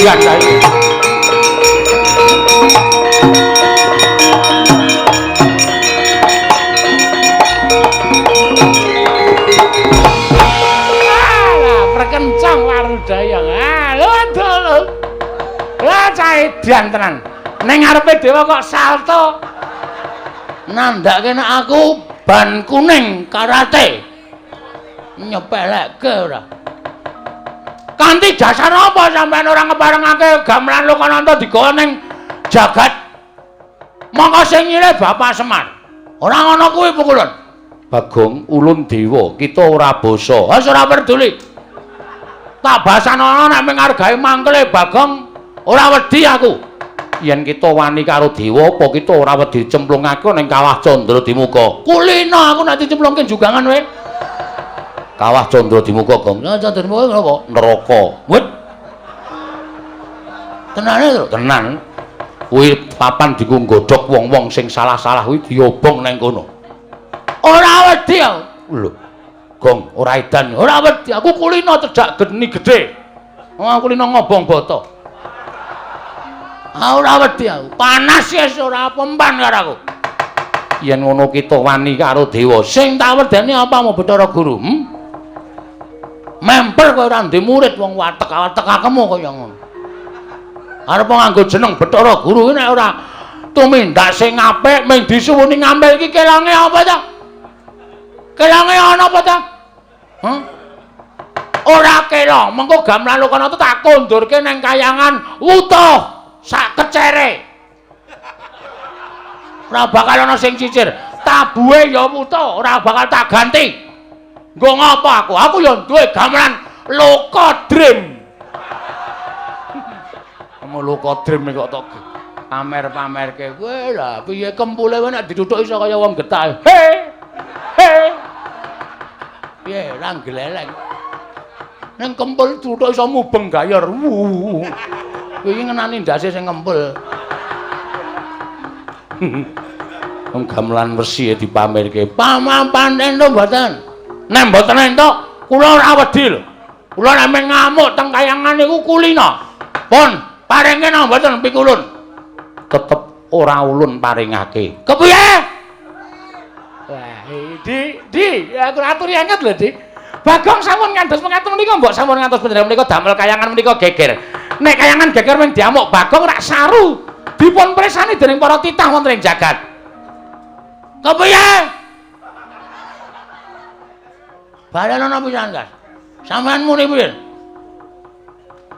Edan kae. Alah, perkencang Warudaya. Ah, lho lho. Lah cah edan tenan. Ning ngarepe dewa kok salto. Nandhake nek aku ban kuning karate. Nyepelekke ora. Kanthi dasar apa sampean ora ngeparengake gamelan Lokananta digawa ning jagat? Mongko sing nyilih Bapak Semar. Ora ngono kuwi pukulun. Bagong ulun dewa, kita ora basa. Wis ora peduli. Tak basanono nek mung mangkele Bagong ora wedi aku. Yen kita wani karo dewa apa kita ora wedi cemplungake ning kawah Candra Dimuka. Kulino aku nek dicemplungke jugangan kowe. Kawah Candra Dimuka, Gong. Candra Dimuka napa? Neraka. Wit. Tenane lho, tenan. Kuwi papan dienggo nggodhog wong-wong sing salah-salah kuwi diobong nang kono. Ora wedi aku. Lho. Gong, ora edan. Ora wedi, aku kulino cedhak geni gedhe. Wong kulino ngobong bata. Ah, ora wedi aku. Panas wis ora pempan karo aku. Yen ngono kita wani karo dewa. Sing tak wedeni apa mau Bathara Guru? Memper kowe ora ndek murid wong watek-watekakemu kaya ngono. Arep nganggo jeneng Bathara Guru nek ora tumindak sing apik mung disuwuni ngambil iki kelange apa ta? Kelange ana apa ta? Hah? Ora kelong, mengko gamelan Lokananta tak kondurke nang kayangan wutuh sak kecere. Ora bakal ana sing cicir. Tabuhe ya wutuh, ora bakal tak ganti. Nggo ngapa aku? Aku ya duwe gamelan Loka Dream. Kamu Loka Dream kok tok pamer-pamerke. Kowe lah piye kempule kowe nek dituthuk iso kaya wong getah. He. He. Piye ra gleleng. Ning kempul tuthuk iso mubeng gayor. Wuh. Kowe iki ngenani ndase sing kempul. Wong gamelan wesi dipamerke. Pamapan entuk mboten? Nek mboten entuk, kula ora wedi lho. Kula nek ngamuk teng kayangan niku kulina. Pun paringke napa mboten pikulun? Tetep ora ulun paringake. Kepiye? Wah, Di, aku aturi anget lho, Di. Bagong sampun ngantos mekaten menika mbok sampun ngantos panjenengan menika damel kayangan menika geger. Nek kayangan geger mung diamuk Bagong rak saru. Dipun presani dening para titah wonten ing jagat. Kepiye? Balen ana pisan, Gas. Sampeyan muni piye?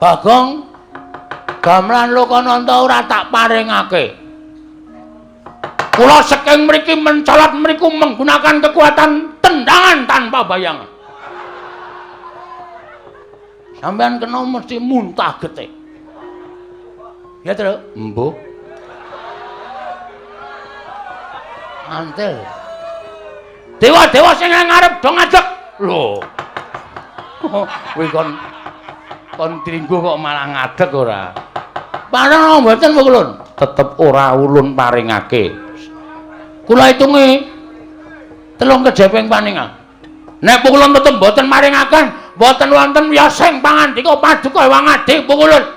Bagong gamelan Lokananta ora tak paringake. Kula saking mriki mencolot mriku menggunakan kekuatan tendangan tanpa bayangan. Sampeyan kena mesti muntah getih. Ya, Tru? Embuh. Antel. Dewa-dewa sing ngarep do ngadeg. Lho. Kuwi kon tringgo kok malah ngadeg ora. Pareng mboten ulun. Tetep ora ulun paringake. Kula hitungi telung kejeping paningal. Nek pukulun tetep mboten maringaken, mboten wonten wiyosing pangandika paduka Ewang Adi pukulun.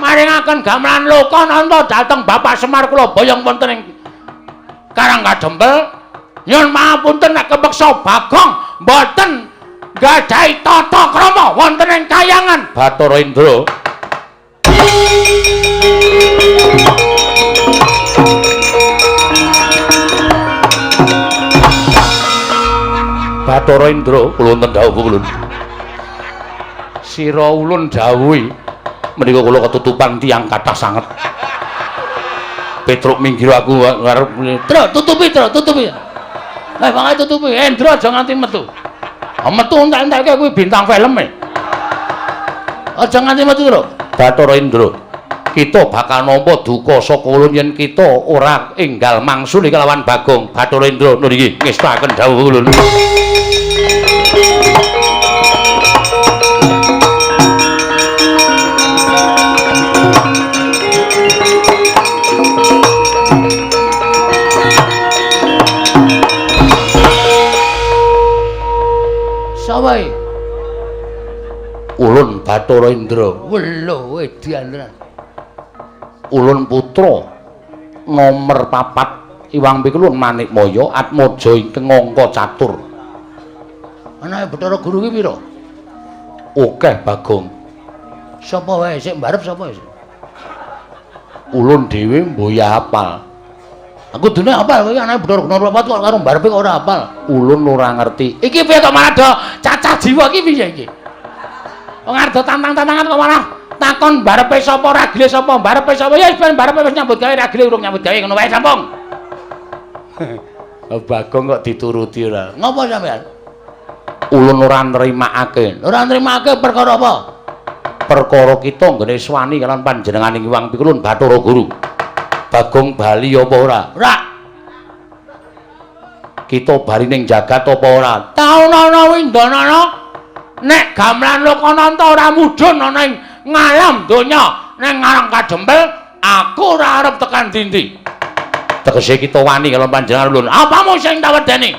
Maringaken gamelan Lokananta dhateng Bapak Semar kula boyong wonten ing Karang Kadempel. Nyuwun pangapunten nek kepeksa Bagong mboten nggadahi tata krama wonten ing kayangan Bathara Indra. Bathara Indra kula wonten dawuh pukulun. Sira ulun dawuhi menika kula ketutupan tiyang kathah sanget. Petruk minggir aku ngarep. Tru tutupi, Tru tutupi. Mangke tutupi. Endra aja nganti metu. Metu entek-enteke kuwi bintang filme. Aja nganti metu, Tru. Bathara Indra, kita bakal nampa duka saka ulun yen kita ora enggal mangsuli kelawan Bagong. Bathara Indra niki ngestakaken dawuh ulun. Sawai. Ulun Bathara Bathara Indra. Welo edian tenan. Ulun putra nomer 4 Iwang Pikulun Manikmaya Atmaja ingkang angka catur. Anake Bathara Guru ki pira? Akeh Bagong. Sapa wae sik mbarep sapa sik? Ulun dhewe mboya apal. Aku dene apal kowe anake Bathara Guru nomor 4 kok karo mbarepe kok ora apal. Ulun ora ngerti. Iki piye kok malah do cacah jiwa iki piye iki? Wong arep tantang-tantangan kok malah takon barepe sapa ragile sapa barepe sapa ya ben barepe wis nyambut gawe ragile urung nyambut gawe ngono wae sampung. Bagong kok dituruti ora. Ngopo sampean? Ulun ora nrimakake. Ora nrimakake perkara apa? Perkara kita nggone swani kalian panjenengane Hyang Pikulun Bathara Guru. Bagong bali apa ora? Ora. Kita bali ning jagat apa ora? Taunana windanana nek gamelan Lokananta ora mudhun ana ing ngalam donya ning ngarang kadempel aku ora arep tekan dindi. Tegese kita wani karo panjenengan ulun. Apamu sing tak wedeni?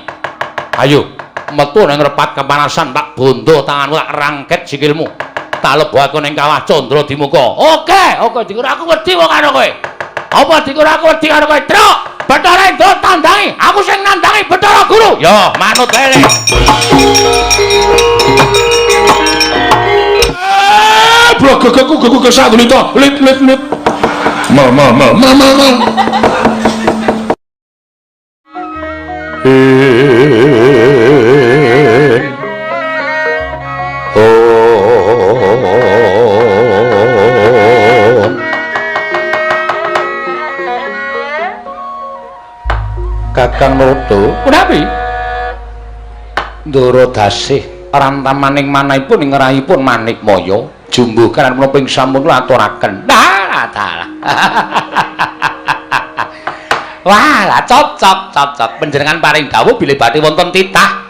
Ayo metu nang repat kepanasan tak bondo tanganmu tak rangket sikilmu. Tak lebokake ning kawah Candra Dimuka. Oke, oke dikira aku wedi wong karo kowe. Apa dikira aku wedi karo kowe? Truk, Bathara Indra tandangi, aku sing nandangi Bathara Guru. Yo, manut wae. Blogogku gugu kesadulita lit lit lit. Ma ma ma ma ma ma. Kakang Narada, punapi? Ndara dasih rantamaning manahipun ing rahipun Manikmaya jumbuh karan menapa ing sampun kula aturaken. Dalah dalah. Wah, lah cocok cocok panjenengan paring dawuh bilih badhe wonten titah.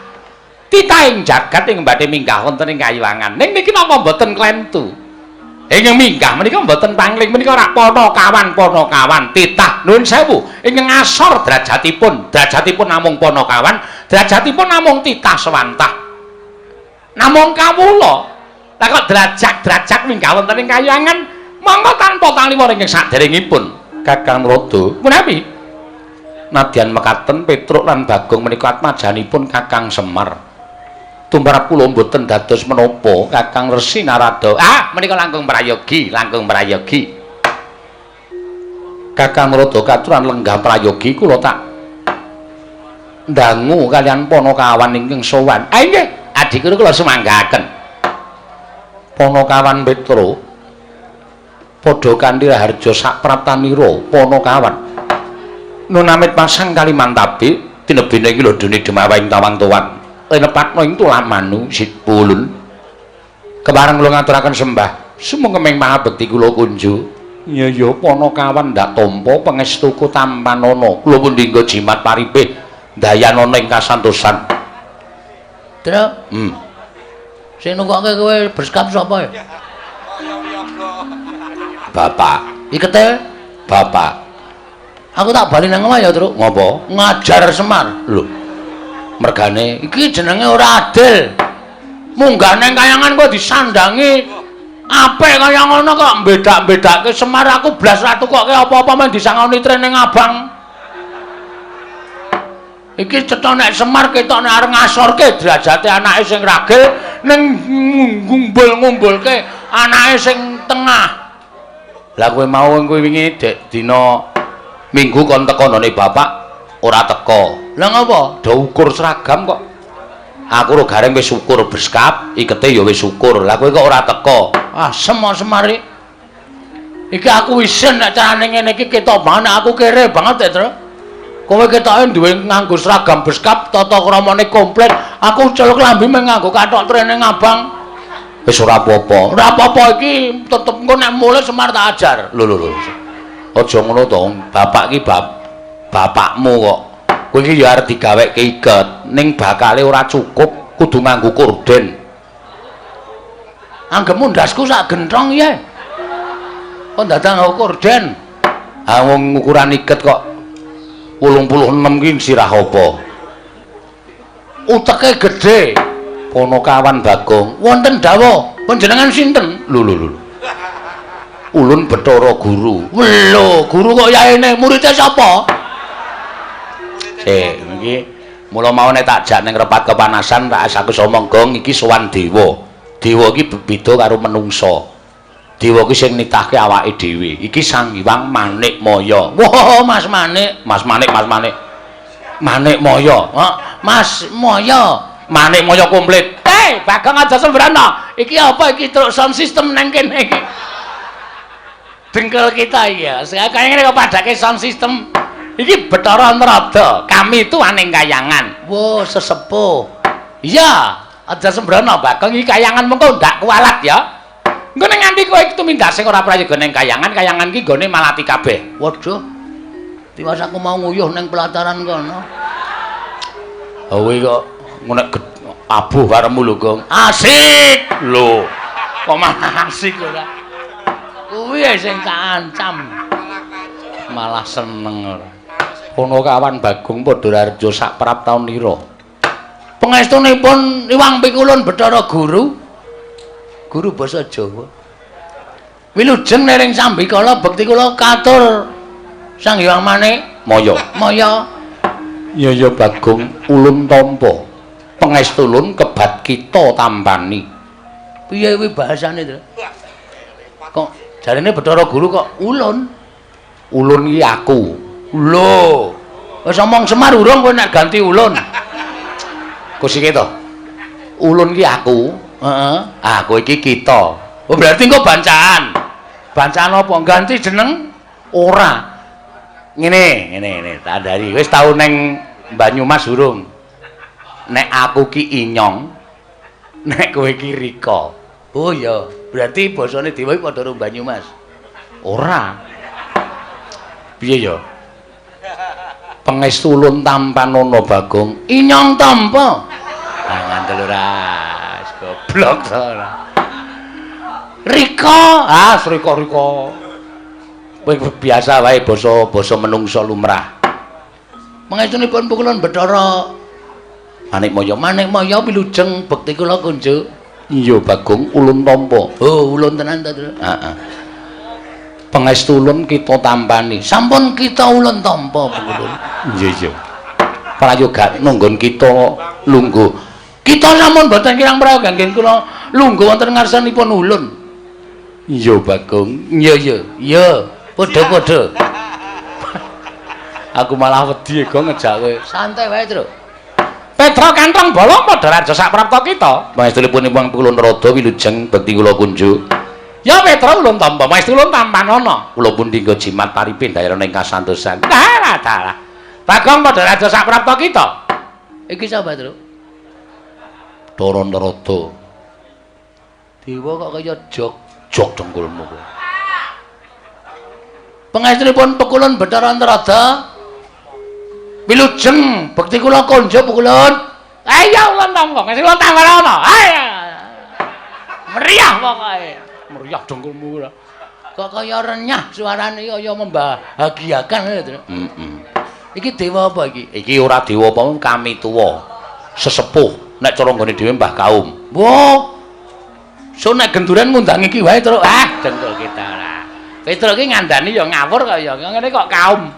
Titah ing jagat ing badhe minggah wonten ing kayuwangan. Ning niki napa mboten klentu? Ingkang minggah menika mboten pangling menika rak panakawan-panakawan titah nuwun sewu ingkang ngasor derajatipun, derajatipun namung panakawan, derajatipun namung titah sewantah. Namung kawula. Lah kok derajat-derajat minggah wonten ing kayangan monggo tanpa taliwara ingkang saderengipun Kakang Narada. Punapi? Nadyan mekaten Petruk lan Bagong menika atmajanipun Kakang Semar. Tumrap kula mboten dados menapa Kakang Resi Narada. Ah, menika langkung prayogi, langkung prayogi. Kakang Narada katuran lenggah prayogi kula tak ndangu kalian panakawan ingkang sowan. Ah nggih, adikku kula sumanggaken. Panakawan Petruk padha kanthi raharja sapraptanira panakawan. Nunamit pasang Kalimantabe tinebene iki lho dene demawing tawang tuwan. Lenepatno ing tulamanu sipulun. Kepareng kula ngaturaken sembah sumengkeming mahabekti kula kunju. Iya ya panakawan ndak tampa pangestuku tampanana. Kula pundi nggo jimat paripih dayanana ing kasantosan. Truk. Sing nunggokke kowe berskap sapa ya? Bapak. Ikete? Bapak. Aku tak bali nang omah ya, Truk. Ngopo? Ngajar Semar. Lho. Mergane iki jenenge ora adil. Munggah nang kayangan kok disandangi apik kaya ngono kok mbedak-mbedake Semar aku blas ra tukokke apa-apa men disangoni trene abang. Iki cetha nek Semar ketok nek arep ngasorke derajate anake sing ragil ning ngumbul-ngumbulke anake sing tengah. Lah kowe mau kowe wingi dek dina Minggu kon teko none bapak ora teko. Lah ngopo? Do ukur seragam kok. Aku ro gareng wis ukur berskap, ikete ya wis ukur. Lah kowe kok ora teko? Ah, semar-semari. Iki aku isin nek carane ngene iki ketok banget aku kere banget ya, Tru. Kowe ketoke duwe nganggo seragam beskap, tata kramane komplit. Aku celuk lambi mung nganggo kathok trene ngabang. Wis ora apa-apa. Ora apa-apa iki tetep engko nek mulih Semar tak ajar. Lho lho lho. Aja ngono to, bapak iki bapakmu kok. Kowe iki ya arep digaweke iket, ning bakale ora cukup, kudu nganggo korden. Anggepmu ndasku sak genthong ya. Kok dadak nganggo korden? Ha wong ukuran iket kok 86 ki sirah apa? Uteke gedhe. Panakawan Bagong wonten dawuh. Panjenengan sinten? Lho lho lho. Ulun Bathara Guru. Lho, guru kok yaene muridé sapa? Sik, iki mula mau nek tak jak ning repat kepanasan tak aku omong gong iki sowan dewa. Dewa iki beda karo menungsa. Dewa iki sing nitahke awake dhewe. Iki Sang Hyang Manikmaya. Wah, Mas Manik, Mas Manik, Mas Manik. Manikmaya. Mas Maya. Manikmaya komplit. Hei, Bagong aja sembrana. Iki apa iki truk sound system nang kene iki? Dengkul kita iki ya. Kaya ngene kok padake sound system. Iki Bathara Narada. Kami itu aning kayangan. Wah, sesepuh. Iya, aja sembrana Bagong iki kayangan mengko ndak kualat ya. Engko nek nganti kowe iki tumindak sing ora prayoga ning kayangan, kayangan iki nggone malati kabeh. Waduh. Tiwas aku mau nguyuh ning pelataran kono. Oh, kuwi kok nek abuh karemu lho, Gong. Asik. Lho. Kok malah asik ora? Kuwi sing tak ancam. Malah seneng ora. Kono kawan Bagong padha raharja sak praptaunira. Pangestunipun Iwang Pikulun Bathara Guru. Guru basa Jawa. Wilujeng nering sambikala bekti kula katur Sang Hyang Manik Maya. Maya. Ya ya Bagong ulun tampa. Pangestulun kebat kita tampani. Piye kuwi bahasane, Tru? Kok jarene Bathara Guru kok ulun? Ulun iki aku. Lho. Wis omong Semar urung kowe nek ganti ulun. Kusike to. Ulun iki aku. Heeh. Ah, kowe iki kita. Oh, berarti engko bancaan. Bancaan apa? Ganti jeneng? Ora. Ngene, ngene, ngene, tak andhari. Wis tau neng Banyumas urung? Nek aku ki Inyong, nek kowe ki Rika. Oh iya, berarti basane dewa iki padha karo Banyumas. Ora. Piye ya? Pangestu ulun tampanana Bagong. Inyong tampa. Ah ngandel ora. Goblok to ora. Rika, ah Rika Rika. Kowe biasa wae basa-basa menungsa lumrah. Pangestunipun pukulun Bathara Manikmaya, Manikmaya wilujeng bekti kula kunjuk. Iya Bagong ulun tampa. Oh, ulun tenan to, Tru? Heeh. Pangestu ulun kita tampani. Sampun kita ulun tampa pukulun. Iya iya. Prayoga nunggon kita lungguh. Kita sampun boten kirang prayoga nggih kula lungguh wonten ngarsanipun ulun. Iya Bagong. Iya iya. Iya, padha-padha. Aku malah wedi Gong ngejak kowe. Santai wae, Tru. Petra kantong bolong padha raja sak prapta kita. Pangestunipun Iwang Pikulun Rada wilujeng bekti kula kunjuk. Ya Petra ulun tampa, pangestu ulun tampanana. Kula pun dinggo jimat paripe ndayana ing kasantosan. Dalah dalah. Bagong padha raja sak prapta kita. Iki sapa, Tru? Bathara Narada. Dewa kok kaya jog jog dengkulmu kowe. Pangestunipun Pekulun Bathara Narada. Wilujeng bekti kula konjuk Pekulun. Ayo ulun tampa, ngesih ulun tampanana. Ayo. Meriah pokoke. Meriah dengkulmu ora. Kok kaya renyah suarane kaya membahagiakan lho, Tru. Heeh. Iki dewa apa iki? Iki ora dewa apa kami tuwa. Sesepuh nek cara nggone dhewe Mbah Kaum. Wah. So nek genduren ngundang iki wae, Tru. Ah, dengkul kita ora. Petruk iki ngandani ya ngawur kaya ngene kok kaum.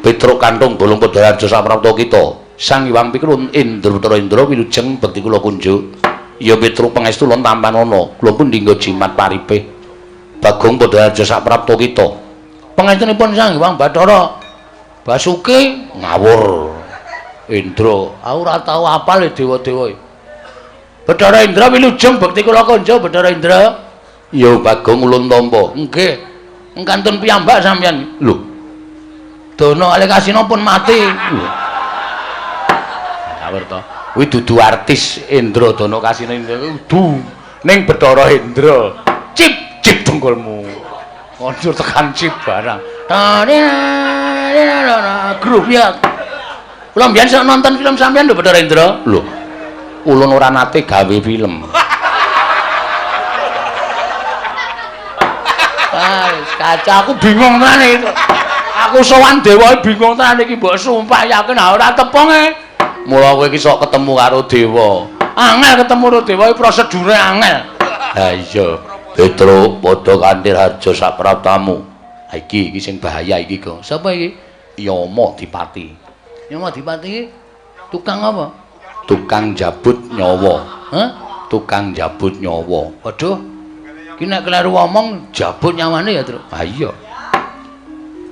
Petruk kantung bolong padha raja saprapta kita. Sang Hyang Pikulun Indra Bathara Indra wilujeng bekti kula kunjuk. Ya Petruk pangestu ulun tampanana. Kula pun dinggo jimat paripe. Bagong padha raja saprapta kita. Pangestunipun Sang Hyang Bathara Basuki ngawur. Indra, aku ora tau apal dewa-dewa. Bathara Indra wilujeng bekti kula kunjuk Bathara Indra. Ya Bagong ulun tampa. Nggih. Kantun piyambak sampeyan. Lho. Dono Alekasina pun mati. Lho. Ngawur to. Kuwi dudu artis Indra Dono Kasina Indra kudu ning Bathara Indra. Cip cip dengkulmu. Kondur tekan cip barang. Grup ya. Kula mbiyen sok nonton film sampeyan lho Bathara Indra. Lho. Ulun ora nate gawe film. Ah, kaca aku bingung tenan iki. Aku sowan dewa bingung tenan iki mbok sumpah yakin ora tepunge. Mula kowe iki sok ketemu karo dewa. Angel ketemu karo dewa iki prosedure angel. Ha iya, Petruk padha kanthi harja sak praptamu. Ha iki iki sing bahaya iki, Gong. Sapa iki? Yama Dipati. Yama Dipati iki tukang apa? Tukang jabut nyawa. Hah? Tukang jabut nyawa. Waduh. Iki nek kleru omong jabut nyawane ya, Truk. Ha iya.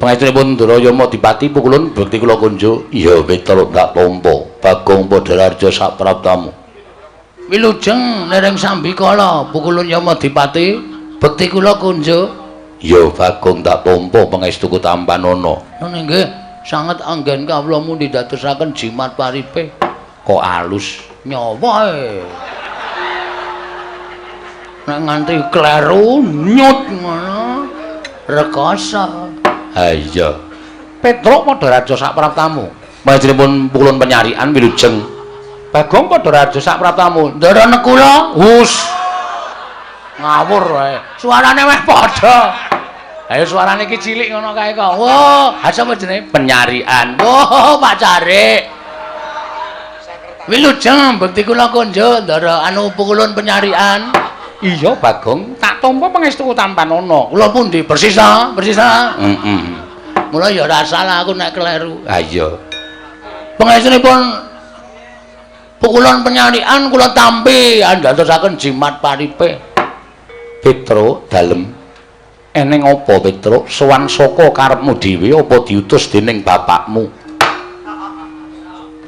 Pangestunipun Ndara Yama Dipati pukulun bekti kula kunjuk. Iya, Petruk tak tampa. Bagong Padha Harja sak praptamu. Wilujeng nereng sambikala pukulun Yama Dipati bekti kula kunjuk. Iya, Bagong tak tampa pangestuku tampanana. Ngono nggih, sanget anggen kawula mundi dadosaken jimat paripe. Kok alus nyawa e. Nek nganti kleru nyut ngono rekoso. Ha iya. Petruk Padha Raja sak praptamu. Panjenenganipun pukulun penyarian wilujeng. Bagong Padha Raja sak praptamu. Ndara nekula. Hus. Ngawur wae. Suarane weh padha. Ayo suarane iki cilik ngono kae kok. Wah, ha sapa jenenge? Penyarian. Wah, Pak Carik. Wilujeng bekti kula kunjuk ndara anu pukulun penyarian. Iya, Bagong, tak tampa pangestuku tampanana. Kula pundi? Persis ta? Persis ta? Heeh. Mula ya ora salah aku nek kleru. Ha iya. Pangestunipun pukulun penyarian kula tampi andadosaken jimat paripe. Petruk dalem. Eneng apa Petruk? Sowan saka karepmu dhewe apa diutus dening bapakmu?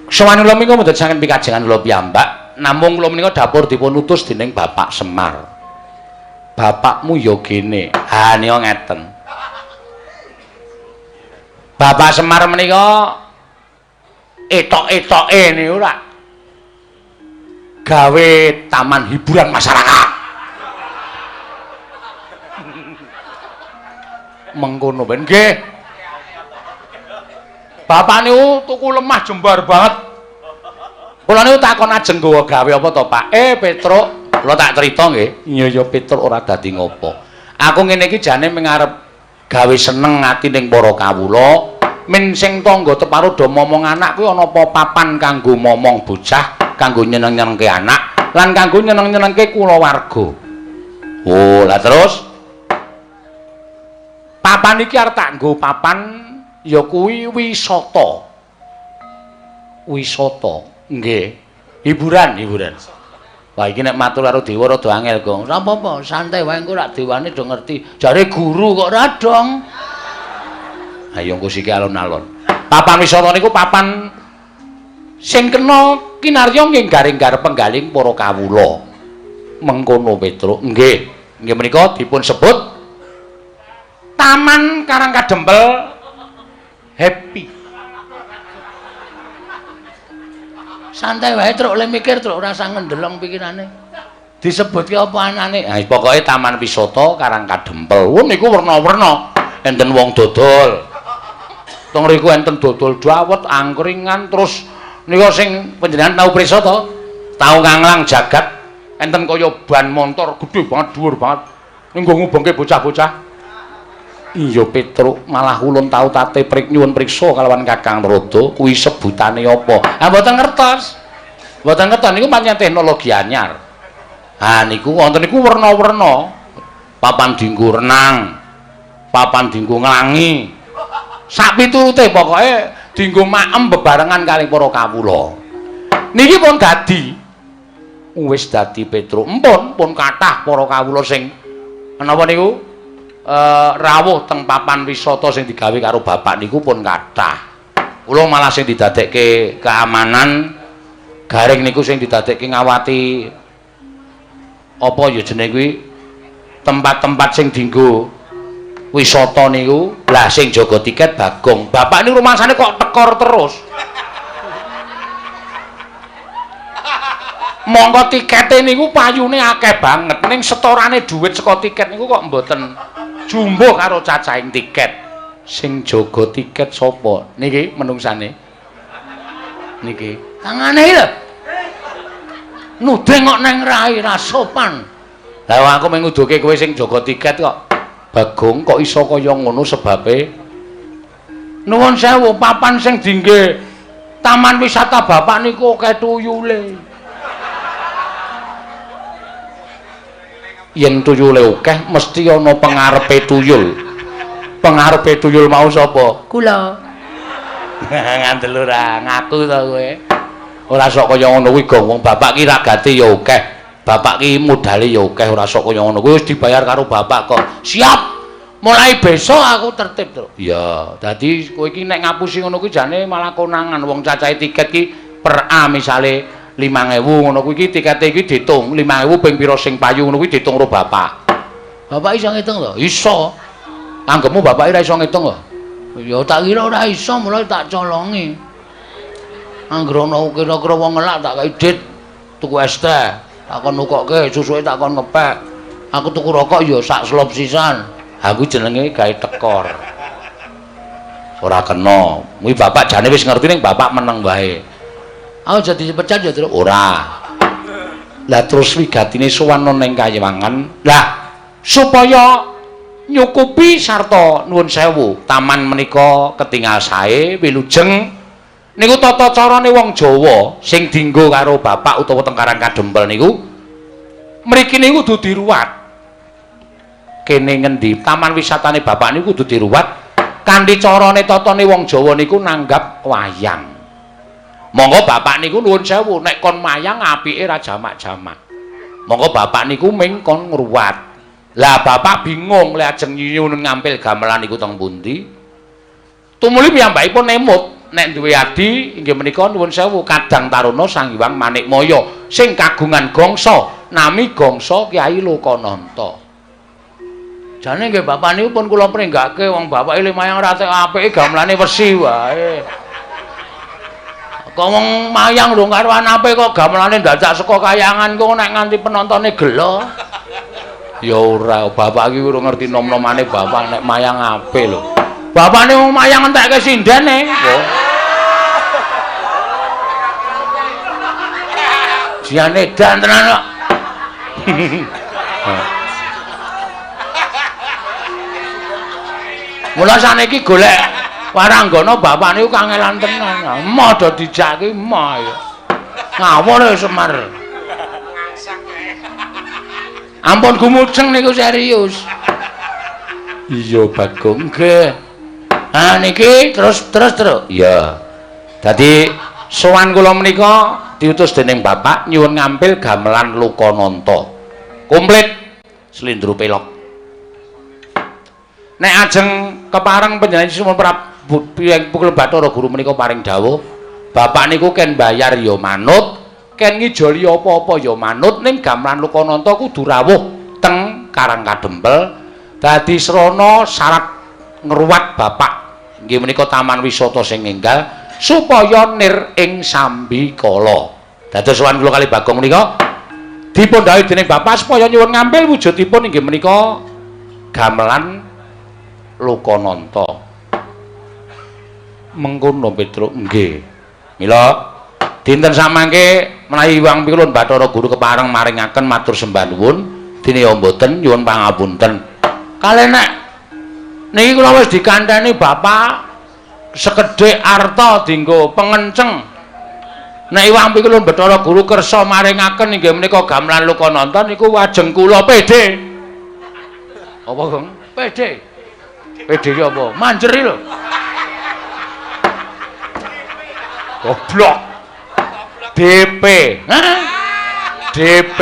Sowan kula menika mboten saking pikajengan kula piyambak, namung kula menika dapur dipun utus dening Bapak Semar. Bapakmu ya gene. Ha nika ngeten. Bapak Semar menika etok-etoke niku ora gawe taman hiburan masyarakat. Mengkono ben nggih. Bapak niku tuku lemah jembar banget. Kula niku takon ajeng nggawa gawe apa to, Pak? Petruk, kula tak crita nggih. Iya ya Petruk ora dadi ngopo. Aku ngene iki jane mung arep gawe seneng ati ning para kawula, men sing tangga teparo do momong anak kuwi ana apa papan kanggo momong bocah, kanggo nyeneng-nyenengke anak, lan kanggo nyeneng-nyenengke kulawarga. Oh, lah terus papan iki arep tak nggo papan ya kuwi wisata. Wisata. Nggih. Hiburan, hiburan. Wah, iki nek matur karo dewa rada angel, Gong. Ora apa-apa, santai wae engko rak dewane do ngerti. Jare guru kok ora dong. Ayo engko siki alon-alon. Papan wisata niku papan sing kena kinarya nggih garing-gar penggaling para kawula. Mengkono Petruk. Nggih. Nggih menika dipun sebut Taman Karang Kadempel Happy. Santai wae Truk, le mikir Truk, ora usah ngendeleng pikirane. Disebutke apa anane? Ha pokoke Taman Wisata Karang Kadempel. Wo niku werna-werna. Enten wong dodol. Teng mriku enten dodol dawet, angkringan, terus nika sing panjenengan tau prisa to? Tau nganglang jagat enten kaya ban montor gedhe banget, dhuwur banget. Ning nggo ngubengke bocah-bocah. Iya Petruk, malah ulun tau tate prik nyuwun priksa kalawan Kakang Narada kuwi sebutane apa. Ha mboten ngertos. Mboten ngertos niku pancen teknologi anyar. Ha niku wonten niku werna-werna. Papan dienggo renang, papan dienggo nglangi. Sak piturute pokoke dienggo maem bebarengan kalih para kawula. Niki pun dadi. Wis dadi Petruk. Empun pun kathah para kawula sing menapa niku? Rawuh teng papan wisata sing digawe karo bapak niku pun kathah. Kula malah sing didadekke keamanan garing niku sing didadekke ngawati apa ya jenenge kuwi tempat-tempat sing dienggo wisata niku. Lah sing jaga tiket Bagong. Bapak niku rumangsane kok tekor terus. Mongko tikete niku payune akeh banget ning setorane dhuwit saka tiket niku kok mboten jumbuh karo cacahing tiket. Sing jaga tiket sapa? Niki menungsane. Niki. Tangane iki lho. Nuding kok neng rai ra sopan. Lah aku mung nguduke kowe sing jaga tiket kok. Bagong kok iso kaya ngono sebabe? Nuwun sewu, papan sing dingge taman wisata bapak niku akeh tuyule. Yen tuyule akeh mesti ana pengarepe tuyul. Pengarepe tuyul mau sapa? Kula. Ngandel ora ngaku to kowe. Ora sok kaya ngono kuwi gong wong bapak ki ragate ya akeh. Bapak ki modale ya akeh ora sok kaya ngono kuwi wis dibayar karo bapak kok. Siap. Mulai besok aku tertib, Truk. Iya, dadi kowe iki nek ngapusi ngono kuwi jane malah konangan wong cacahe tiket ki per A misale 5.000 ngono kuwi iki tikete iki diitung 5.000 ping pira sing payu ngono kuwi diitung karo bapak. Bapak iso ngitung to? Iso. Anggepmu bapak ora iso ngitung kok? Ya tak kira ora iso, mulai tak colongi. Angger ana kira-kira wong ngelak tak kei dit tuku es teh, tak kon nukokke, susuke tak kon ngepek. Aku tuku rokok ya sak slop sisan. Aku jenenge gawe tekor. Ora kena. Kuwi bapak jane wis ngerti ning bapak meneng wae. Aku jadi dipecat ya, Truk? Ora. Lah terus wigatine sowan ning Kayewangan. Lah supaya nyukupi sarta nuwun sewu, taman menika ketingal sae wilujeng niku tata carane wong Jawa sing dienggo karo bapak utawa teng Karang Kadempel niku mriki niku kudu diruwat. Kene ngendi taman wisatane bapak niku kudu diruwat kanthi carane tatane wong Jawa niku nanggap wayang. Monggo bapak niku nuwun sewu nek kon mayang apike ra jamak-jamak. Monggo bapak niku ming kon ngruwat. Lah bapak bingung lek ajeng nyuwun ngampil gamelan niku teng pundi. Tumuli piyambakipun emut nek duwe adi inggih menika nuwun sewu Kadang Taruna Sang Hyang Manikmaya sing kagungan gangsa nami gangsa Kyai Lokananta. Jane nggih bapak niku pun kula pringgake wong bapake mayang ora tek apike gamelane wesi wae. Kok wong mayang lho karuan apik kok gamelane dadak saka kayangan kok nek nganti penontone gelo. Ya ora, bapak iki urung ngerti nom-nomane bapak nek mayang apik lho. Bapakne wong mayang entekke sindene. Jiane edan tenan kok. Mula saniki golek waranggana bapak niku kangelan tenan. Emoh do dijak ki emoh ya. Ngawur ya Semar. Ampun gumujeng niku serius. Iya Bagong nggih. Ah niki terus. Iya. Dadi sowan kula menika diutus dening bapak nyuwun ngampil gamelan Lokananta. Komplit slendro pelok. Nek ajeng kepareng panjenengan Suma Prabu Pukul Bathara Guru menika paring dawuh, bapak niku ken bayar ya manut, ken ngijoli apa-apa ya manut, ning gamelan Lokananta kudu rawuh teng Karang Kadempel dadi srana syarat ngruwat bapak inggih menika taman wisata sing enggal supaya nir ing sambikala. Dados sowan kula kali Bagong menika dipun dawuhi dening bapak supaya nyuwun ngambil wujudipun inggih menika gamelan Lokananta. Mengkono Petruk nggih. Mila dinten samangke menawi Hyang Pikulun Bathara Guru kepareng maringaken matur sembah nuwun dene ya mboten nyuwun pangapunten. Kalih nek niki kula wis dikandhani bapak sekedhik arta dienggo pengenceng. Nek Hyang Pikulun Bathara Guru kersa maringaken inggih menika gamelan Lokananta niku wajeng kula PD. Apa, Gong? PD. PD ki apa? Manjeri lho. Goblok. DP. Hah? DP.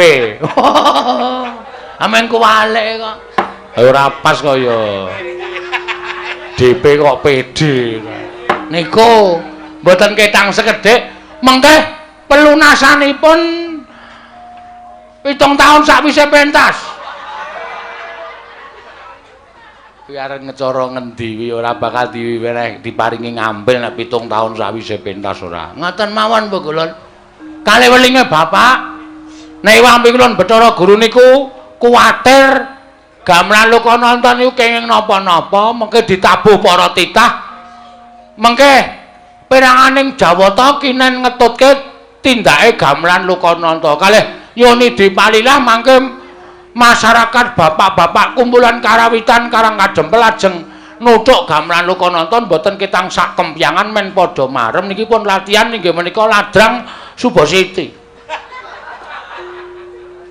Amen kuwalik kok. Ora pas kok ya. DP kok PD. Niku mboten ketang sekedhik, mengke pelunasanipun 7 tahun sakwise pentas. Kuwi arep ngecara ngendi kuwi ora bakal diweneh diparingi ngambil nek 7 tahun sawise pentas ora. Ngoten mawon Pugulun. Kalih welinge bapak nek Hyang Pikulun Bathara Guru niku kuwatir gamelan Lokananta niku kenging napa-napa mengke ditabuh para titah mengke peranganing Jawata kinen ngetutke tindake gamelan Lokananta. Kalih nyuwun dipalilah mangke masyarakat bapak-bapak kumpulan karawitan Karang Kadempel ajeng nuthuk gamelan Lokananta mboten ketang sak kempyangan men padha marem niki pun latihan inggih menika ladrang Subasiti.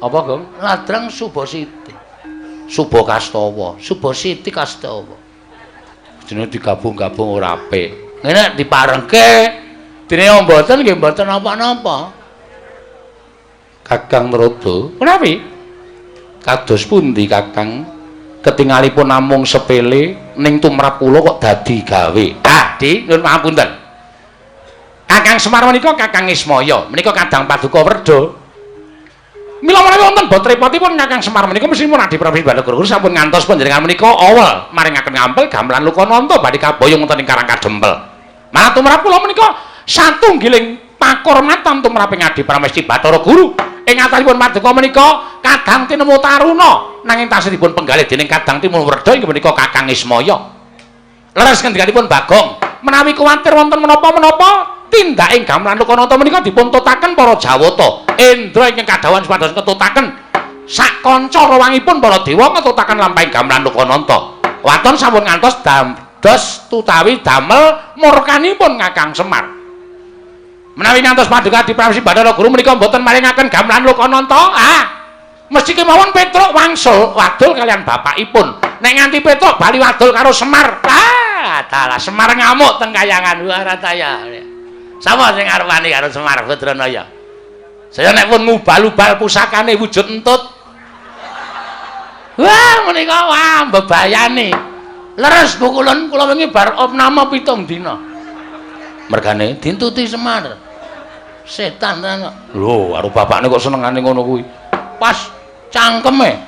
Apa, Gong? Ladrang Subasiti. Subakastawa, Subasiti Kastawa. Jenenge digabung-gabung ora apik. Ngene diparengke dene mboten nggih mboten napa-napa. Kakang Narada, menawi kados pundi Kakang? Ketingalipun namung sepele ning tumrap kula kok dadi gawe. Ah, Di, nyuwun pangapunten. Kakang Semar menika Kakang Ismaya, menika kadang paduka werda. Mila menawi wonten bot repotipun Kakang Semar menika mesthipun Adi Prabu Bathara Guru sampun ngantos panjenengan menika awel maringaken ngampel gamelan Lokananta badhe kaboyong wonten ing Karang Kadempel. Malah tumrap kula menika satunggiling pakurmatan tumraping Adi Pramesti Bathara Guru. Ing atasipun paduka menika kadang tinemu taruna nanging tasih dipun penggalih dening kadang timun werda inggih menika Kakang Ismaya. Leres ngendikanipun Bagong, menawi kuwatir wonten menapa-menapa tindak ing gamelan Lokananta menika dipun tutaken para Jawata. Indra ingkang kadhawuhan supados ngetutaken sak kanca rewangipun para dewa ngetutaken lampahing gamelan Lokananta. Waton sampun ngantos dados utawi damel murkanipun Kakang Semar. Menawi ngantos paduka Adi Pramesti Bathara Guru menika mboten maringaken gamelan Lokananta, ah mesti kemawon Petruk wangsul wadul kalian bapakipun. Nek nganti Petruk bali wadul karo Semar, ah dalah Semar ngamuk teng kayangan. Wah rataya. Sapa sing arep wani karo Semar Badranaya? Saya nek pun ngubal-ubal pusakane wujud entut. Wah menika wah mbebayani. Leres Bu Kulon, kula wingi bar opname 7 dina. Mergane dintuti Semar. Setan tenan kok. Lho, karo bapakne kok senengane ngono kuwi. Pas cangkeme.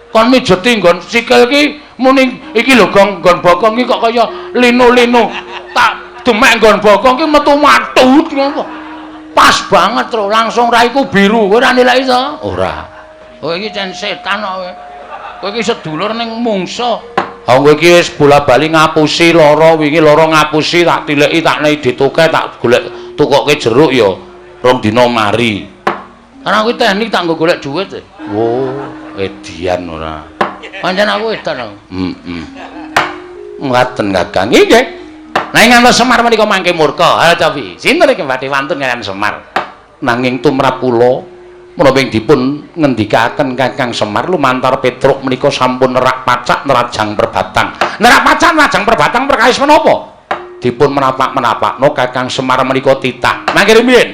Kon mijeti nggon sikil ki muni iki lho Gong, nggon bokong iki kok kaya linu-linu. Tak demek nggon bokong ki metu matut ngono. Pas banget tro, langsung raiku biru. Kowe ora nilai to? Ora. Kowe iki cen setan kok kowe. Kowe iki sedulur ning mungsa. Ha kowe iki wis bola-bali ngapusi lara, wingi lara ngapusi tak tileki tak nei dituke tak golek tukoke jeruk ya rong dina mari. Karena aku teknik tak nggo golek duit. Oh, edian ora. Pancen aku edan aku. Heeh. Ngaten Kakang. Nggih. Nanging ngantos Semar menika mangke murka. Ha cobi. Sinten iki badhe wantun kaliyan Semar? Nanging tumrap kula menapa ing dipun ngendikaken Kakang Semar lumantar Petruk menika sampun nerak pacak nerajang perbatang. Nerak pacak nerajang perbatang perkawis menapa? Dipun menapak-menapakno Kakang Semar menika titah. Mangke rumiyin.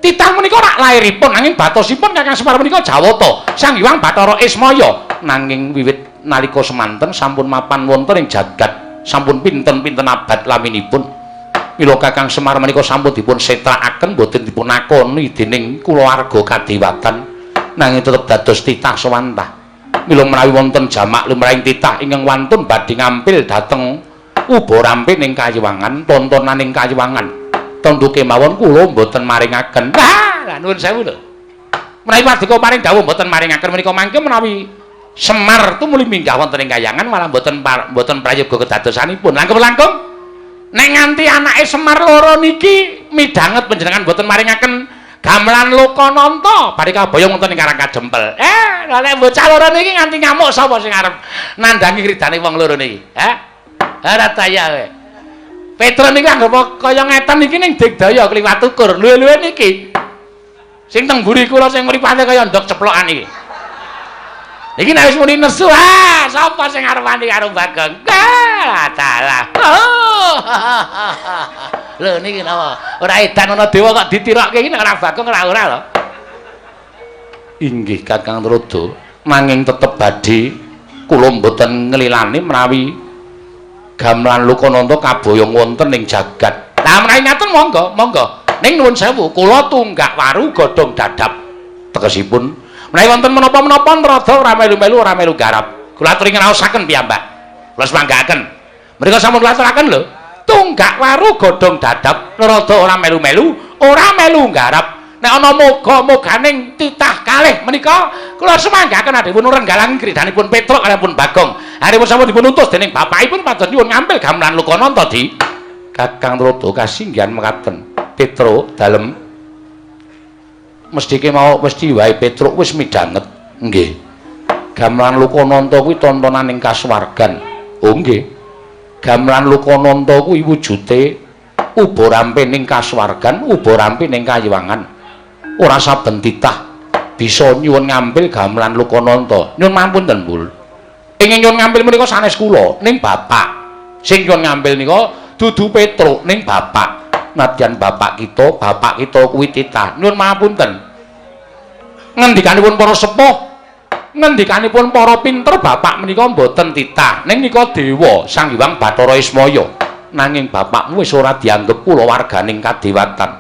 Titah menika rak lairipun nanging batosipun Kakang Semar menika Jawata, Sang Hyang Bathara Ismaya. Nanging wiwit nalika semanten sampun mapan wonten ing jagat, sampun pinten-pinten abad laminipun. Mila Kakang Semar menika sampun dipun setrakaken boten dipun akoni dening kulawarga kadewatan, nanging tetep dados titah sewantah. Mila menawi wonten jamak lumrahing titah ingkang wantun badhe ngampil dhateng uba rampe ning kayiwangan, tontonaning kayiwangan. Tentu kemawon kula mboten maringaken. Ah, lah nuwun sewu lho. Menawi paduka paring dawuh mboten maringaken menika mangke menawi Semar tumuli minggah wonten ing kayangan malah mboten mboten prayoga kedadosanipun. Langkung-langkung nek nganti anake Semar loro niki midhanget panjenengan mboten maringaken gamelan Lokananta badhe kaboyong wonten ing Karang Kadempel. Lah nek bocah loro niki nganti ngamuk sapa sing arep nandhangi kridane wong loro niki? Hah? Ora daya kowe. Petro niki anggep kaya ngeten niki ning digdaya kliwat ukur. Luwe-luwe niki. Sing teng mburi kula sing mripate kaya ndok ceplokan iki. Iki nek wis muni nesu, ah, sapa sing arep wani karo Bagong? Ah, dalah. Oh. Lho niki napa? Ora edan ana dewa kok ditirokke iki nek ora Bagong ora ora lho. Inggih Kakang Narada, nanging tetep badhe kula mboten nglilani menawi gamelan Lokananta kaboyong wonten ing jagat. Lah menawi ngaten monggo, monggo. Ning nuwun sewu, kula tunggak waru godhong dadap. Tegesipun menawi wonten menapa-menapa Narada ora melu-melu ora melu garap. Kula aturi ngraosaken piyambak. Kula semanggaaken. Mriko sampun kula aturaken lho. Tunggak waru godhong dadap, Narada ora melu-melu, ora melu garap. Nek ana moga-moganing titah kalih menika kula semanggaken adhipun renggalang kridanipun Petruk kaliyan Bagong. Aripun sampun dipun utus dening bapakipun pados nyuwun ngampil gamelan Lokananta di Kakang Narada kasinggihan mekaten. Petruk dalem mesti mau mesti wae Petruk wis midhanget. Nggih. Gamelan Lokananta kuwi tontonan ing kasuwargan. Oh nggih. Gamelan Lokananta kuwi wujude uba rampe ning kasuwargan, uba rampe ning kayiwangan. Ora saben titah Bisa nyuwun ngambil gamelan Lokananta. Nyuwun mampunten, Bul. Ingkang nyuwun ngambil menika sanes kula, ning bapak. Sing nyuwun ngambil nika dudu Petruk, ning bapak. Nadyan bapak kita kuwi titah. Nyuwun mapunten. Ngendikanipun para sepuh, ngendikanipun para pinter, bapak menika mboten titah. Ning nika dewa Sang Hyang Bathara Ismaya. Nanging bapakmu wis ora dianggep kulawarganing kadewatan.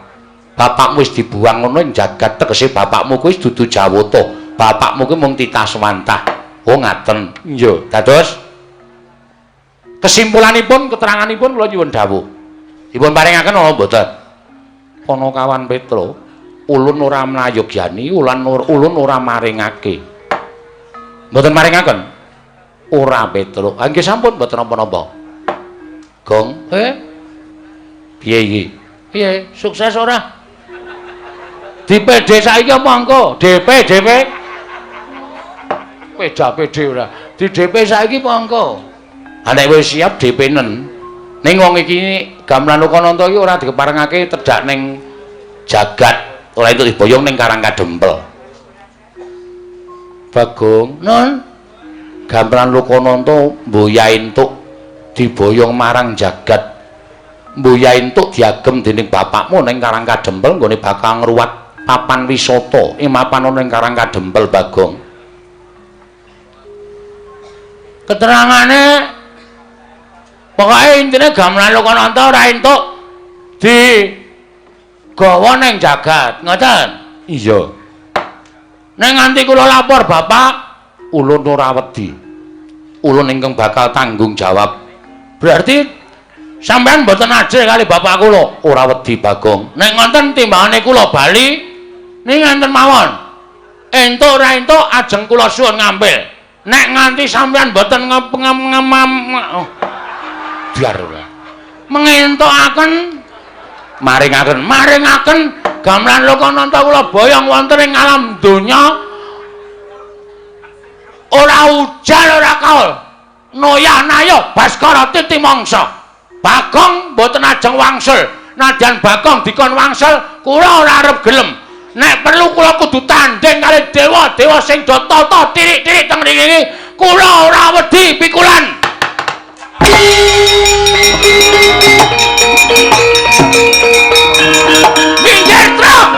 Bapakmu wis dibuang ngono ing jagat, tegese bapakmu kuwi dudu Jawata. Bapakmu kuwi mung titah swantah. Oh ngaten. Iya, dados kesimpulanipun, keteranganipun kula nyuwun dawuh. Dipun paringaken napa mboten? Panakawan Petro, ulun ora mlayogyani, ulun ora maringake. Mboten maringaken? Ora Petro. Ha nggih sampun mboten napa-napa. Gong, piye iki? Piye? Sukses ora? Di PD saiki apa engko? DP, DP. Peda PD ora. Di DP saiki apa engko? Ha nek wis siap DP-nen. Ning wong iki gamelan Lokananta iki ora dikeparengake tedhak ning jagat, ora entuk diboyong ning Karang Kadempel. Bagong, nun. Gamelan Lokananta mboya entuk diboyong marang jagat. Mboya entuk diagem dening bapakmu ning Karang Kadempel nggone bakal ngruwat papan wisata ing mapan ana ning Karang Kadempel, Bagong. Keterangane pokoke intine gamelan Lokananta ora entuk digawa ning jagat, ngoten? Iya. Ning nganti kula lapor bapak, ulun ora wedi. Ulun ingkang bakal tanggung jawab. Berarti sampean mboten ajrih kali bapak kula? Ora wedi, Bagong. Nek ngoten timbangane kula bali ning ngenten mawon. Entuk ora entuk ajeng kula suwun ngambil. Nek nganti sampean mboten ngem biar ora. Mengentukaken maringaken, maringaken gamelan Lokananta kula boyong wonten ing alam donya ora ujar ora kaul. Noyah nayo Baskara titi mangsa. Bagong mboten ajeng wangsul. Nadyan Bagong dikon wangsul, kula ora arep gelem. Nek perlu kula kudu tanding kali dewa-dewa sing do tata tirik-tirik teng mriki. Kula ora wedi pikulan. Minggir, Truk.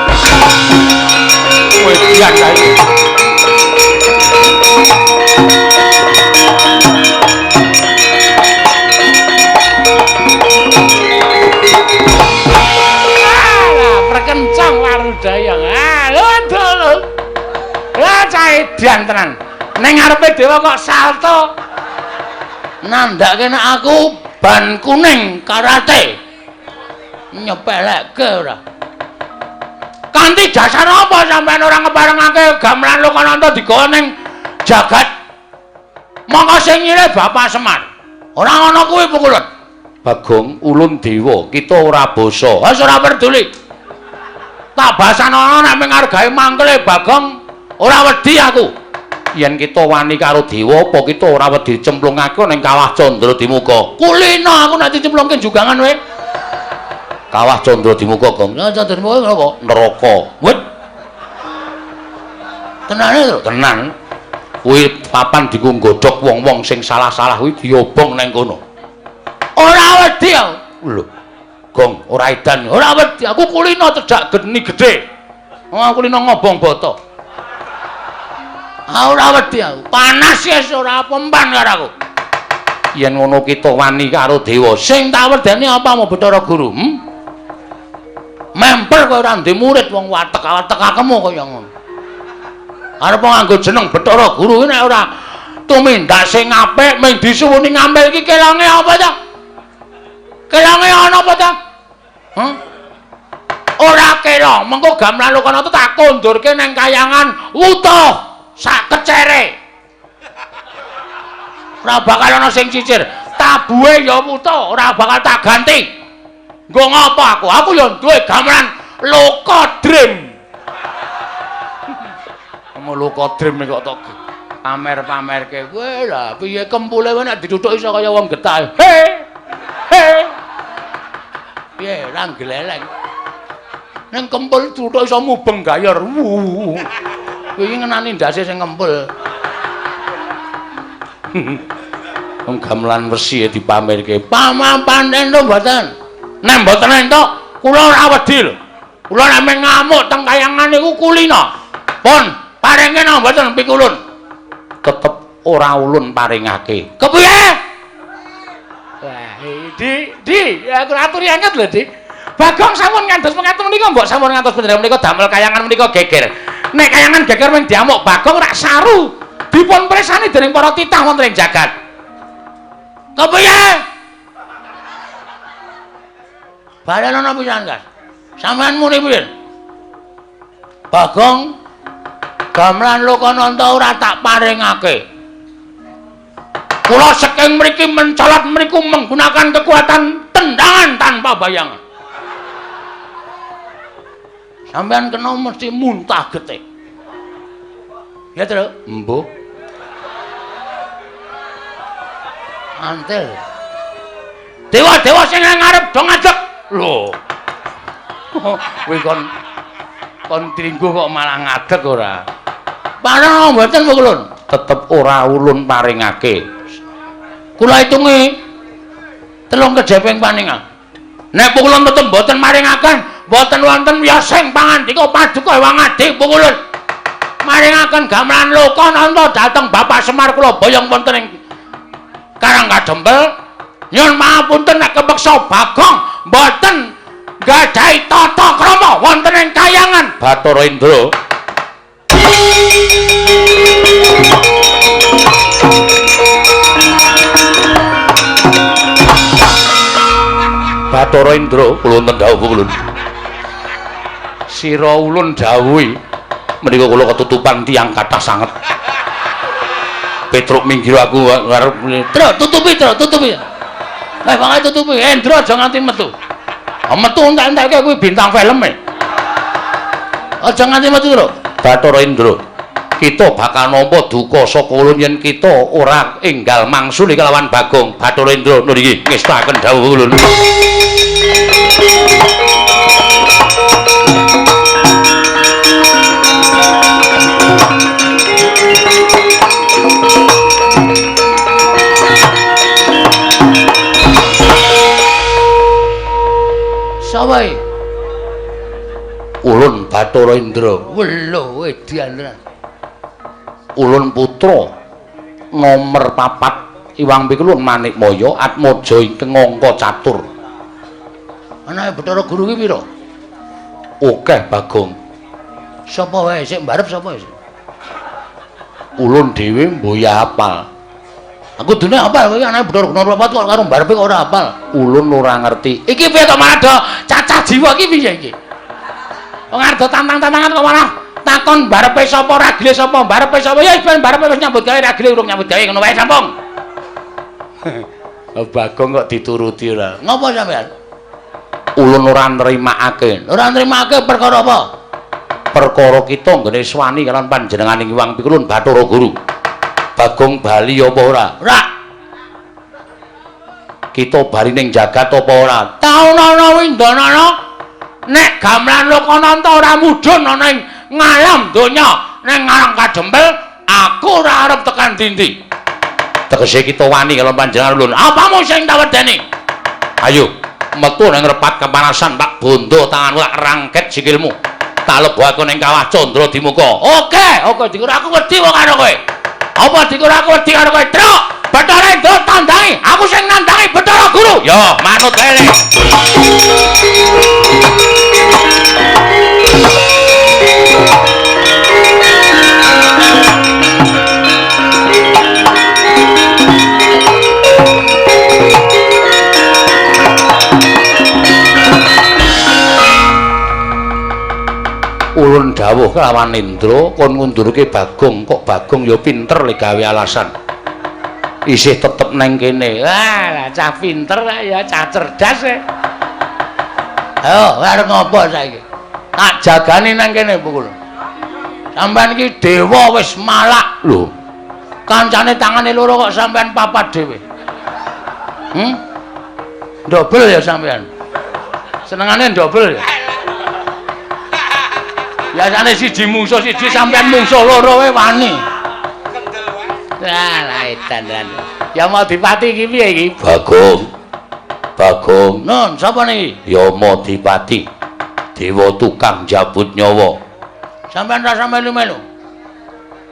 Wedian kae. Alah, perkencang warudaya. Ah, lho. Lah cah edan tenan. Ning ngarepe dewa kok salto. Nandhake nek aku ban kuning karate. Nyepelekke ora. Kanthi dasar apa sampean ora ngeparengake gamelan Lokananta digawa ning jagat? Mongko sing nyilih Bapak Semar. Ora ngono kuwi pukulan. Bagong, ulun dewa, kita ora basa. Wis ora peduli. Tak basanono nek mung mangkele Bagong ora wedi aku. Yen kita wani karo dewa, apa kita ora wedi cemplungake ning Kawah Candra Dimuka? Kulino aku nek dicemplungke jugangan kowe. Kawah Candra Dimuka, Gong. Lah Candra Dimuka napa? Neraka. Wit. Tenane lho, tenan. Kuwi papan diku nggodhog wong-wong sing salah-salah kuwi diobong nang kono. Ora wedi aku. Lho. Gong, ora edan. Ora wedi, aku kulino cedhak geni gedhe. Wong kulino ngobong bata. Ora wedi aku. Panas wis ora pempan karo aku. Yen ngono kita wani karo dewa. Sing tak wedeni apa mau Bathara Guru? Memper kowe ora ndek murid wong watek-watekakemu kaya ngono. Arep nganggo jeneng Bathara Guru iki nek ora tumindak sing apik mung disuwuni ngambil iki kelonge apa ta? Kelonge ana apa ta? Hah? Ora kelong, mengko gamelan Lokananta tak kondurke nang kayangan wutuh sak kecere. Ora bakal ana sing cicir. Tabuhe ya wutuh, ora bakal tak ganti. Nggo ngapa aku? Aku ya duwe gamelan Loka Dream. Loka Dream kok tok pamer-pamerke. Kowe lah piye kempule kowe nek dituthuk iso kaya wong getah. He. He. Piye ra gleleng. Ning kempul tuthuk iso mubeng gayor. Kuwi ngenani ndase sing ngempul. Wong gamelan wesi dipamerke. Pamapan entuk mboten? Nek mboten entuk, kula ora wedi lho. Kula nek ngamuk teng kayangan niku kulina. Pun paringke napa mboten pikulun? Tetep ora ulun paringake. Kepiye? Wah, Di, aku aturi anget lho, Di. Bagong sampun ngantos mekaten menika mbok sampun ngantos panjenengan menika damel kayangan menika geger. Nek kayangan geger mung diamuk Bagong rak saru. Dipun presani dening para titah wonten ing jagat. Kepiye? Balenono pisan, Kas. Sampeyan muni piye? Bagong gamelan Lokananta ora tak paringake. Kula saking mriki mencolot mriku menggunakan kekuatan tendangan tanpa bayangan. Sampeyan kena mesti muntah getih. Ya, Tru? Mbuh. Antel. Dewa-dewa sing nang ngarep do ngadeg. Lho. Kuwi kon tringgo kok malah ngadeg ora? Parang mboten ulun. Tetep ora ulun paringake. Kula hitungi telung kejeping paningan. Nek pukulun tetep mboten maringaken, mboten wonten wiyosing pangandika paduka Hyang Adi pukulun. Maringaken gamelan Lokananta dhateng Bapak Semar kula boyong wonten ing Karang Kadempel. Nyuwun pangapunten nek kepeksa Bagong mboten nggadahi tata krama wonten ing kayangan Bathara Indra. Bathara Indra, kula wonten dawuh ulun. Sira ulun dawuhi menika kula ketutupan tiyang kathah sanget. Petruk minggir aku arep Tru, tutupi, Tru, tutupi. Pokoke tutupi. Endra aja nganti metu. Metu entek-enteke kuwi bintang film e. Aja nganti metu, Tru. Bathara Indra, kita bakal nampa duka saka ulun yen kita ora enggal mangsuli kelawan Bagong. Bathara Indra niki ngestakaken dawuh ulun. Sapa iki? Ulun Bathara Indra. Welo edian tenan. Ulun putra nomer 4 Iwang Pikulun Manikmaya Atmaja ingkang angka catur. Anake Bathara Guru ki pira? Akeh Bagong. Sapa wae sik mbarep sapa sik? Ulun dhewe mboya apal. Aku dene apal kowe anake Bathara Guru nomor 4 kok karo mbarepe kok ora apal. Ulun ora ngerti. Iki piye kok malah do cacah jiwa iki piye iki? Wong arep do tantang-tantangan kok malah takon barepe sapa ragile sapa barepe sapa ya ben barepe wis nyambut gawe ragile urung nyambut gawe ngono wae sampung. Bagong kok dituruti ora? Ngopo sampean? Ulun ora nrimakake. Ora nrimakake perkara apa? Perkara kita nggone swani kalian panjenenganing Hyang Pikulun Bathara Guru. Bagong bali apa ora? Ora. Kita bali ning jagat apa ora? Taunana windanana nek gamelan Lokananta ora mudhun ana ing ngalam donya ning Karang Kadempel aku ora arep tekan dindi. Tegese kita wani karo panjenengan ulun. Apamu sing tak wedeni? Ayo metu nang repat kepanasan Pak Bondo tanganmu tak rangket sikilmu. Tak lebokake ning kawah Candra Dimuka. Oke, oke dikira aku wedi wong karo kowe. Apa dikira aku wedi karo kowe? Truk, Bathara Indra tandangi, aku sing nandangi Bathara Guru. Yo, manut ae. Ulun dawuh kelawan Indra kon ngundurke Bagong, kok Bagong ya pinter le gawe alasan. Isih tetep neng kene. Wah, cah pinter ya, cah cerdas e. Ayo, arep ngopo saiki? Tak jagani nang kene pukul. Sampeyan iki dewa wis malak lho. Kancane tangane loro kok sampeyan papat dhewe. Dobel ya sampeyan. Senengane dobel ya. Biasane siji mungsuh siji sampean mungsuh loro wae wani. Kendel wae. Lah edan tenan. Yamadipati iki piye iki? Bagong. Bagong. Nun, sapa niki? Yamadipati. Dewa tukang jabut nyawa. Sampean rasa melu-melu.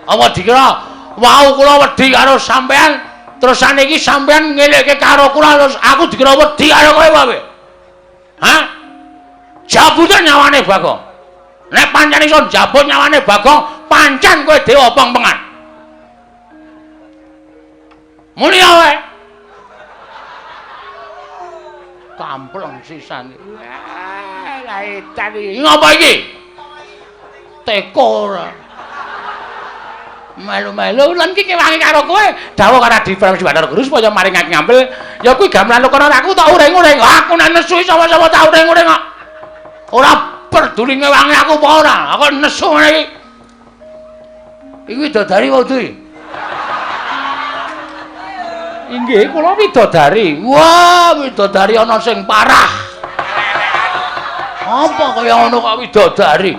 Apa dikira wau kula wedi karo sampean, terus saniki sampean ngelekke karo kula terus aku dikira wedi karo kowe apa piye? Hah? Jabuten nyawane Bagong. Nek pancen iso njabut nyawane Bagong, pancen kowe dewa pengpengan. Muni wae. Kampleng sisan. Wah, edan iki. Ngapa iki? Teko ora. Melu-melu lan iki kewangi karo kowe. Dawuh karo Adi Pramesti Bathara Guru supaya maringake ngampil. Ya kuwi gamelan kono aku tak uring-uring. Aku nek nesu sapa-sapa tak uring-uring kok. Ora peduli ngewangi aku apa ora. Aku nesu ngene iki. Iki widodari wae kuwi. Inggih kula widodari. Wah, widodari ana sing parah. Apa kaya ngono kok widodari?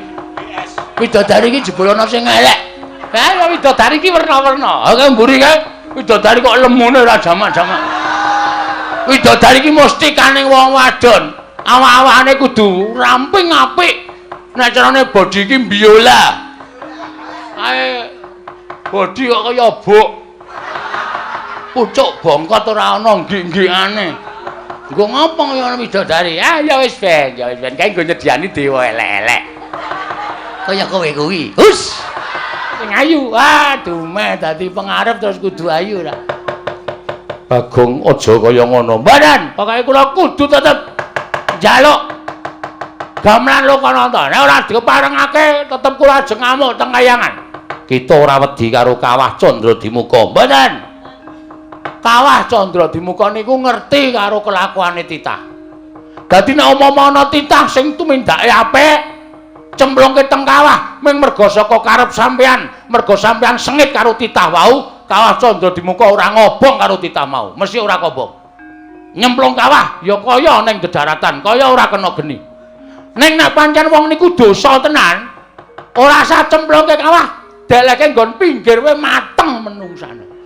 Widodari iki jebul ana sing elek. Kae widodari iki werna-werna. Ha kae mburi kae widodari kok lemune ora jamak-jamak. Widodari iki mesti kaning wong wadon. Awak-awakane kudu ramping apik. Nek carane body iki biola. Kae body kok kaya buk. Pucuk bongkot ora ana nggik-nggikane. Nggo ngopo kaya widodari? Ah ya wis ben, ya wis ben. Kae nggo nyediani dewa elek-elek. Kaya kowe kuwi. Hus. Sing ayu. Ah, dumeh dadi pengarep terus kudu ayu ra. Bagong aja kaya ngono. Mboten, pokoke kula kudu tetep njaluk gamelan Lokananta. Nek ora diparengake tetep kula ajeng ngamuk teng kayangan. Kita ora wedi karo Kawah Candradimuka. Mboten. Kawah Candradimuka niku ngerti karo kelakuane titah. Dadi nek umpama ana titah sing tumindake apik, cemplungke teng kawah ming merga saka karep sampean, merga sampean sengit karo titah wau, Kawah Candradimuka ora ngobong karo titah mau, mesti ora kobong. Nyemplung kawah ya kaya ning dedaratan, kaya ora kena geni. Ning nek pancen wong niku dosa tenan, ora usah cemplungke kawah, deleke nggon pinggir wae mateng menungsane.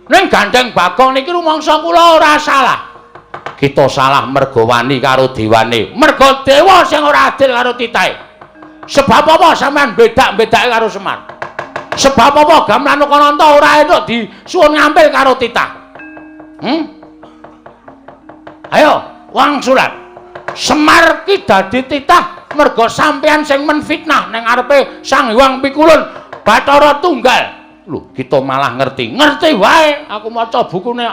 Ning gandeng Bagong niki rumangsa kula ora salah. Kita salah merga wani karo dewane. Merga dewa sing ora adil karo titahe. Sebab apa sampean bedak-bedake karo Semar? Sebab apa gamelan Lokananta ora entuk disuwun ngampil karo titah? Ayo, wangsulan. Semar ki dadi titah merga sampean sing menfitnah ning ngarepe Sang Hyang Pikulun Bathara Tunggal. Lho, kita malah ngerti. Ngerti wae, aku maca bukune.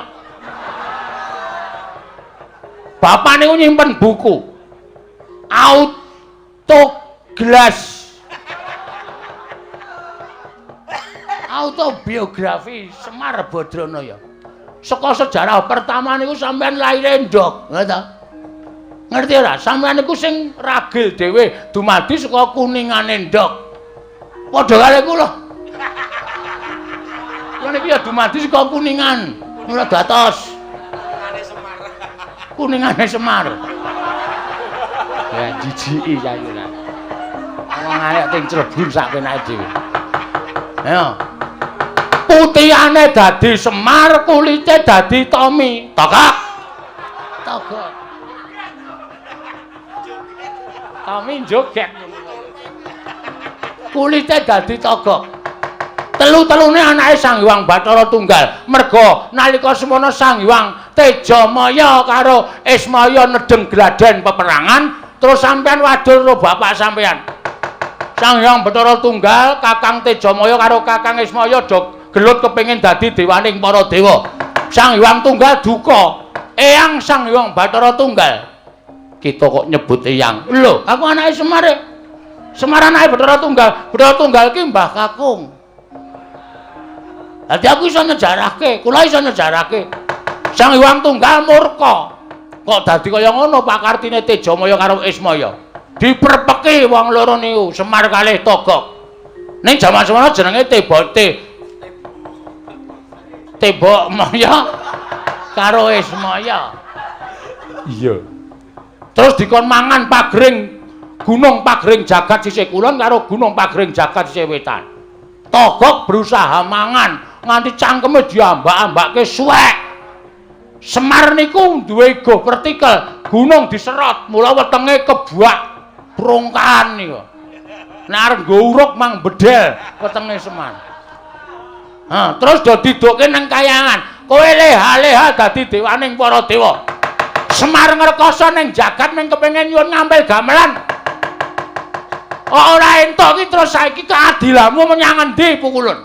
Bapak niku nyimpen buku. Autoglas. Autobiografi Semar Badranaya. Saka sejarah pertama niku sampean lahire ndok, ngerti ta? Ngerti ora? Sampean niku sing ragil dhewe dumadi saka kuningane ndok. Padha karo kula. Kula niki ya dumadi saka kuningan, ora datos. Kuningane Semar. Kuningane Semar. Ya jijiki saiki ora. Wong arek ting clebur sak penake dhewe. Ayo. Putihane dadi Semar, kulite dadi Tommy. Togok. Togok. Tommy joget. Kulite dadi togok. Telu-telune anake Sang Hyang Bathara Tunggal. Merga nalika semono Sang Hyang Tejamaya karo Ismaya nedeng gladen peperangan, terus sampean wadul karo bapak sampean. Sang Hyang Bathara Tunggal, Kakang Tejamaya karo Kakang Ismaya do gelut kepengin dadi dewaning para dewa. Sang Hyang Tunggal duka, eyang Sang Hyang Bathara Tunggal. Kita kok nyebut eyang. Lho, aku anake Semar. Semar anake Bathara Tunggal. Bathara Tunggal ki Mbah Kakung. Dadi aku iso nyejarahke, kula iso nyejarahke. Sang Hyang Tunggal murka. Kok dadi kaya ngono pakartine Tejamaya karo Ismaya. Diprepeki wong loro niku, Semar kalih Togok. Ning jaman semono jenenge Tebok Maya karo Ismaya. Iya. Terus dikon mangan pagring Gunung Pagering Jagat sisih kulon karo Gunung Pagering Jagat sisih wetan. Togok berusaha mangan nganti cangkeme diambak-ambake suwek. Semar niku duwe ego vertikal, gunung diserot, mula wetenge kebak brongkahan niku. Nek arep nggo uruk mang bedel wetenge Semar. Ha, terus do didukke nang kayangan. Kowe leha-leha dadi dewaning para dewa. Semar ngrekoso ning jagat ning kepengin nyuwun ngambil gamelan. Ora entuk iki terus saiki keadilanmu menyang endi Pukulun?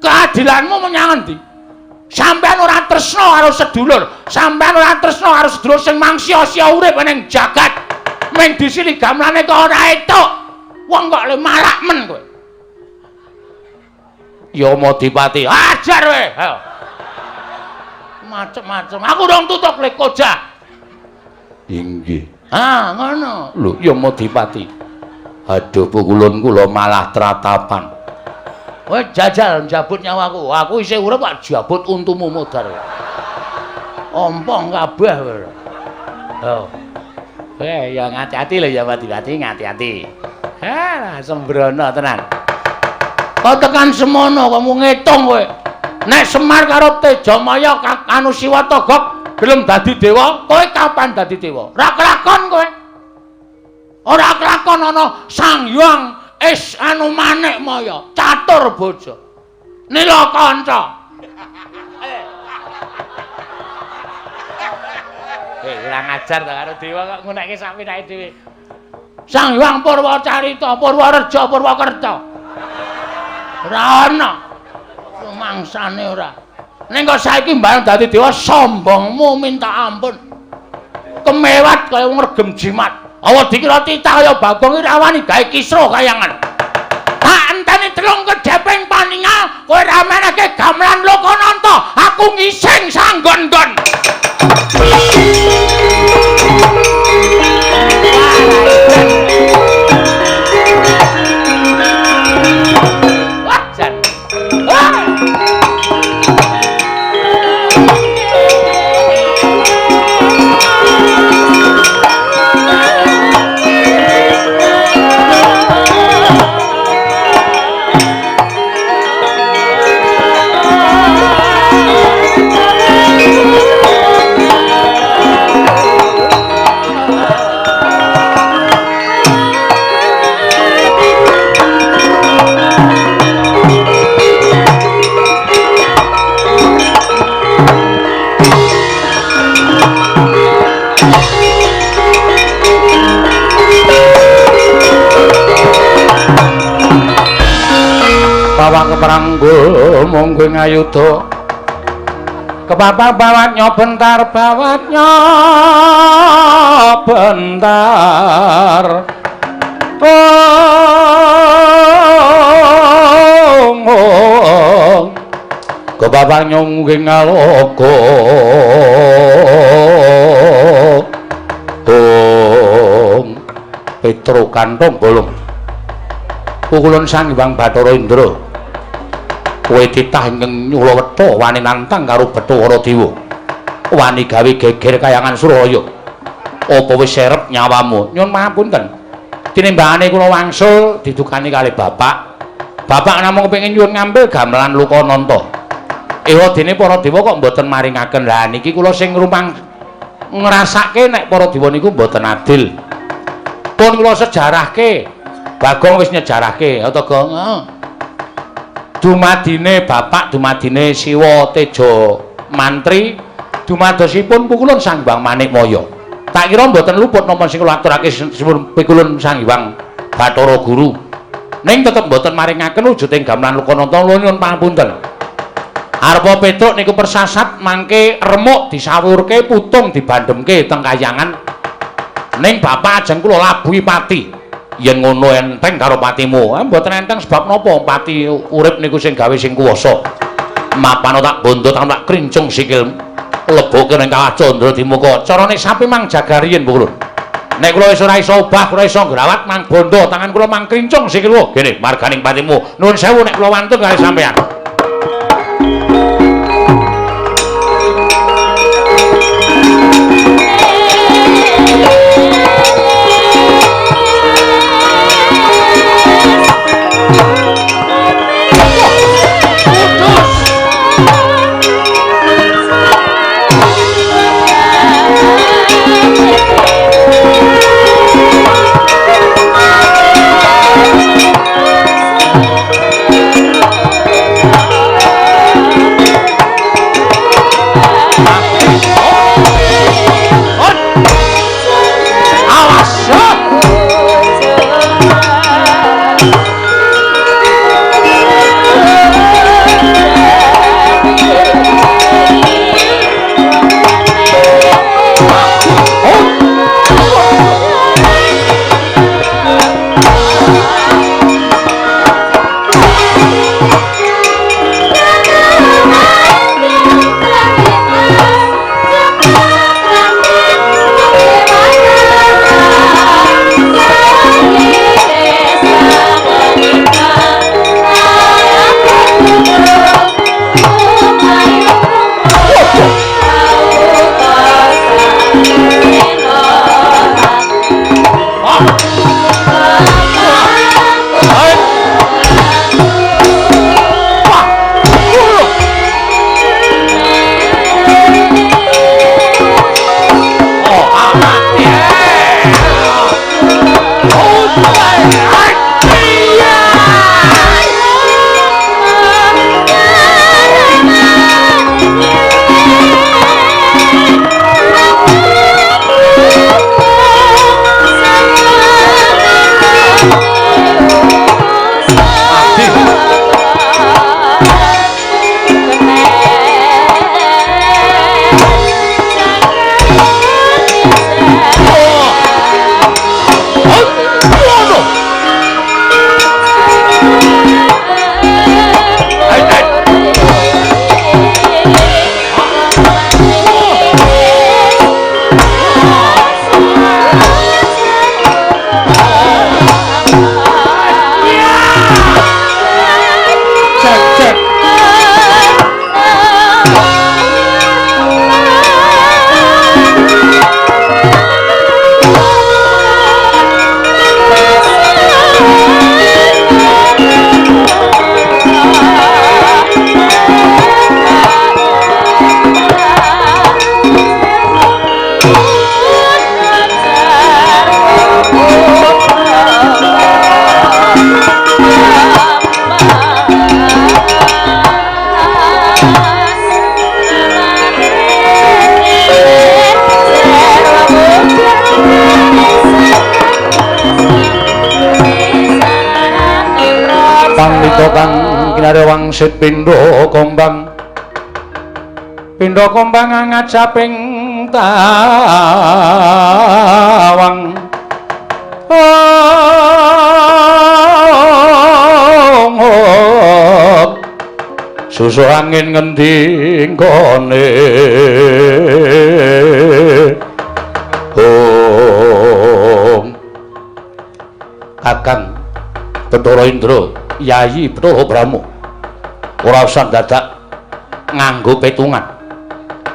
Keadilanmu menyang endi? Sampeyan ora tresna karo sedulur, sampeyan ora tresna karo sedulur sing mangsia-sia urip ning jagat. Ming disili gamelane kok ora entuk. Wong kok le malak men kowe. Yamadipati, ajar kowe. Ayo. Macem-macem. Aku dong tutuk le koja. Inggih. Ah, ngono. Lho, Yamadipati. Aduh Pukulun kula malah tratapan. Kowe jajal njabut nyawaku. Aku isih urip kok jabut untumu modar. Ompong kabeh kowe. Oh. Ya ngati-ati lho Yamadipati, ngati-ati. Ha, sembrono tenan. Kok tekan semono kamu ngitung kowe. Nek Semar karo Tejamaya anu Siwa Togok gelem dadi dewa, kowe kapan dadi dewa? Ora kelakon kowe. Ora kelakon ana Sang Hyang Is anu Manik Maya, catur bojo. Nila kanca. Kurang ajar to karo dewa kok ngunekke sak pinake dhewe. Sang Hyang Purwacarita, Purwareja, Purwakerta. Ora ana. Rumangsane ora. Ning kok saiki mbareng dadi dewa sombongmu minta ampun. Kemewat kaya wong regem jimat. Awa dikira titah kaya Bagong iki ra wani gawe kisruh kayangan. Tak enteni telung kedheping paningal kowe ra menehke gamelan Lokananta, aku ngising sanggon-nggon. Wah, jan. Wah. Pawang keperanggul monggo ngayuda kepapa bawatnya bentar bawatnya bentar oh kepapa nyongge ngaloka oh Petro kantong bolong Pukulun Sang Hyang Bathara Indra kowe titah ingkang nyulawetha wani nantang karo Bathara Dewa wani gawe geger kayangan Suralaya apa wis serep nyawamu nyun mahapunten tinimbangane kula wangsul didukani kalih bapak bapak namung kepengin nyuwun ngambil gamelan Lokananta ewa dene para dewa kok mboten maringaken lah niki kula sing rumang ngrasake nek para dewa niku mboten adil pun kula sejarahke Bagong wis nyejarahke ya to Gong. Dumadine bapak dumadine Siwa Teja Mantri dumadosipun Pukulun Sang Hyang Manikmaya. Tak kira mboten luput napa sing kula aturake Pikulun Sang Hyang Bathara Guru. Ning tetep mboten maringaken wujuding gamelan Lokananta nyuwun pangapunten. Arpa Petruk niku persasat mangke remuk disawurke putung dibandhemke teng kayangan. Ning bapak ajeng kula labuhi pati. Yen ngono enteng karo patimu. Mboten enteng sebab napa pati urip niku sing gawe sing kuwasa. Mapano tak bondo tak krincung sikil leboke ning kawah Candra Dimuka. Carane sapi mang jaga riyin Pukulun. Nek kula wis ora iso obah, kula iso ngrawat mang bondo, tangan kula mang krincung sikil. Gene marganing patimu. Nuwun sewu nek kula wantun kali sampeyan. Arya wangsit pindha kombang. Pindha kombang ngajaping tawang. Susu angin ngendi nggone. Om Kakang Bathara Indra, Yayi Bathara Brahma, ora usah dadak nganggo petungan.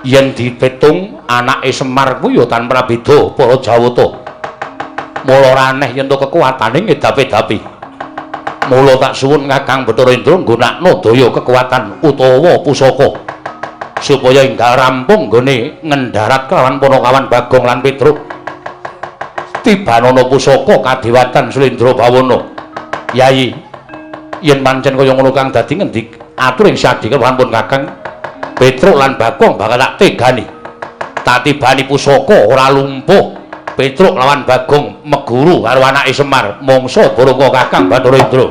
Yen dipetung anake Semar kuwi ya tanpa beda para Jawata. Mula ora aneh yen to kekuatane ngedapi-dapi. Mula tak suwun Kakang Bathara Indra nggunakno daya kekuatan utawa pusaka supaya enggal rampung nggone ngendharat kelawan Panakawan Bagong lan Petruk. Tibanana pusaka kadewatan Sulindra Bawana. Yayi, yen pancen kaya ngono kang dadi ngendi atur ing sadhi pun Kakang Petruk lan Bagong bakal tak tegani. Tak tibani pusaka ora lumpuh. Petruk lawan Bagong meguru karo anake Semar mangsa baraka Kakang Bathara Indra.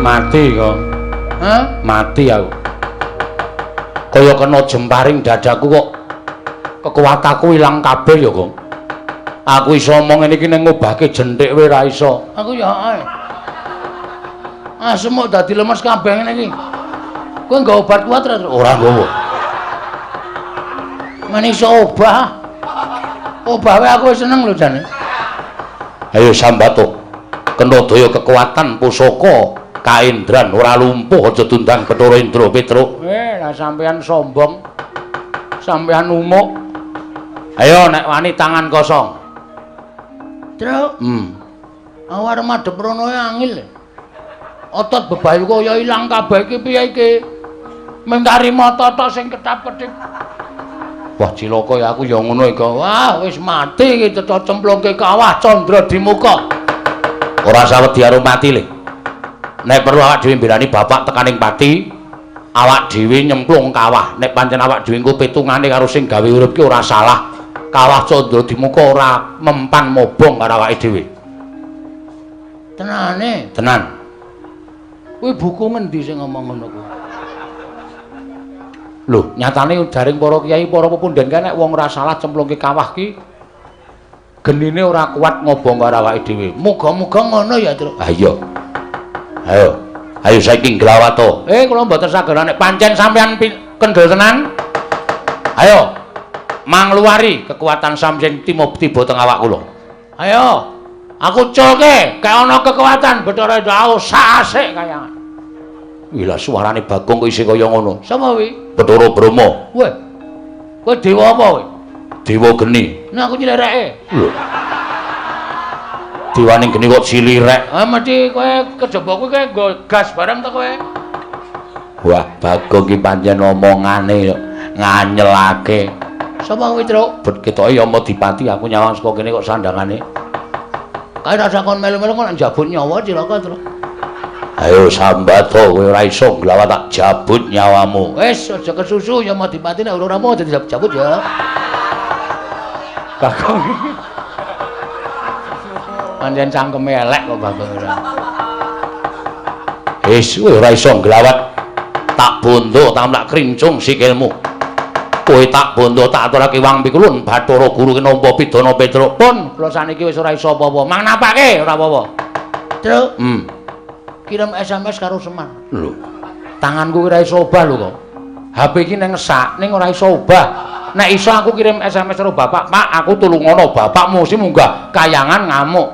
Mati kok. Hah? Mati aku. Kaya kena jemparing dadaku kok kekuatanku ilang kabeh ya, Kong. Aku iso omong ngene iki ning ngobahke jenthik wae ra iso. Aku ya ae. Ah, semuk dadi lemes kabeh ngene iki. Kowe nggawa obat kuat ra? Ora nggawa. Men iso obah. Obah wae aku seneng lho jane. Ayo sambato. Kena daya kekuatan pusaka kaendran ora lumpuh aja tundang Bathara Indra Petruk. Lah sampean sombong. Sampean umuk. Ayo nek wani tangan kosong. Truk. Aku arep madhep rono angil. Otot bebayu kaya ilang kabeh iki piye iki? Mengkari mata tok sing ketap-ketip. Wah cilaka ya aku ya ngono iki. Wah wis mati iki cetha cemplungke kawah candra di muka. Ora sawedi karo mati le. Nek perlu awak dhewe mbelani bapak tekaning pati, awak dhewe nyemplung kawah. Nek pancen awak dhewe engko petungane karo sing gawe urip ki ora salah. Kawah candra di muka ora mempan mobong karo awake dhewe. Tenane? Tenan. Kuwi buku ngendi sing ngomong ngono kuwi? Lho, nyatane jaring para kiai, para pepundhen kae nek wong ora salah cemplungke kawah ki genine ora kuat ngobong karo awake dhewe. Muga-muga ngono ya, Truk. Ha iya. Ayo, ayo saiki nglawato. Kula mboten saged nek pancen sampean kendel tenan. Ayo, mangluwari kekuatan sampeyan tiba teng awak kula. Ayo, aku culke, kaya ana kekuatan Bathara Indra aku sak asik kaya. Wih lah suarane Bagong kok isih kaya ngono. Sapa kuwi? Bathara Brahma. Weh. Kowe dewa apa kowe? Dewa geni. Nah aku nylereke. Lho. Dewane geni kok cilirek. Ah mesti kowe kejaba kuwi kowe nggo gas bareng to kowe. Wah, Bagong ki pancen omongane nganyelake. Sapa kuwi, Truk? Bet ketoke ya Madipati aku nyawang saka kene kok sandangane. Kae rasa kon melu-melu kok njabut nyawa cilaka, Truk. Ayo sambato kowe ora iso nglawat tak jabut nyawamu. Wis aja kesusu ya Madipati nek ora mau dadi jabut ya. Bagong. Pancen cangkeme elek kok Bagong ora. Wis kowe ora iso nglawat Tak bondo tak krincung sikilmu. Kowe tak bondo tak aturake wang pikulun Bathara Guru ki nampa pidana Petruk. Pun kula saniki wis ora iso apa-apa. Mang napake ora apa-apa. Truk. Kirim SMS karo Semar. Lho. Tanganku ora iso obah lho kok. HP iki nang ngesak ning ora iso obah. Nek iso aku kirim SMS karo bapak, "Pak, aku tulungono bapakmu sing munggah kayangan ngamuk."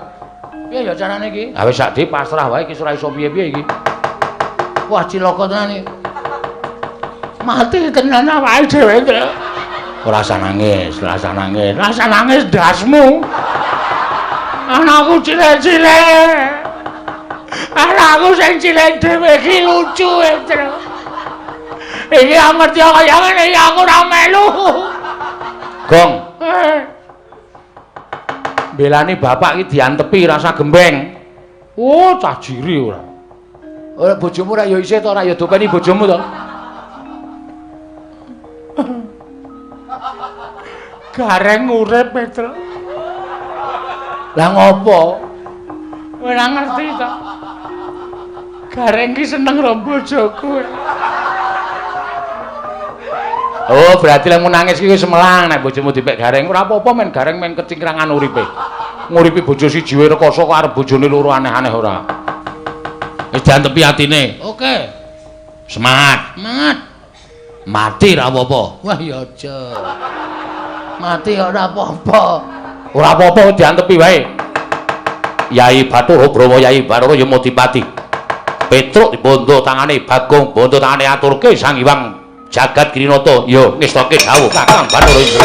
Piye ya carane iki? Ha wis sak pasrah wae iki ora iso piye-piye iki. Wah, cilaka tenan iki. Mati tenan awake dhewe, Truk. Ora usah nangis, ora usah nangis. Ora usah nangis ndasmu. Anakku cilik-cilik. Anakku sing cilik dhewe iki lucu, Truk. Iki ngerti kaya ngene iki aku ora melu. Gong. Belani bapak iki diantepi rasa gembeng. Oh, cah jiri ora. Ora bojomu ora ya isih to ora ya dopeni bojomu to. Gareng urip, Petruk. Lah ngopo? Ora ngerti to. Gareng ki seneng karo bojoku. Oh, berarti lek nangis iki wis melang nek bojomu dipek gareng. Ora apa-apa men gareng men kecingkrangan uripe. Nguripi bojo siji wae rekoso kok arep bojone loro aneh-aneh ora. Wis diantepi atine. Oke. Semangat. Semangat. Mati ra apa-apa. Wah ya aja. Mati ora apa-apa. Ora apa-apa diantepi wae. Yai Bathara Brahma Yai Bathara Yamadipati. Petruk dibondo tangane Bagong, bondo tangane aturke Sang Hyang Jagat Girinata. Ya ngestake dawuh Kakang Bathara Indra.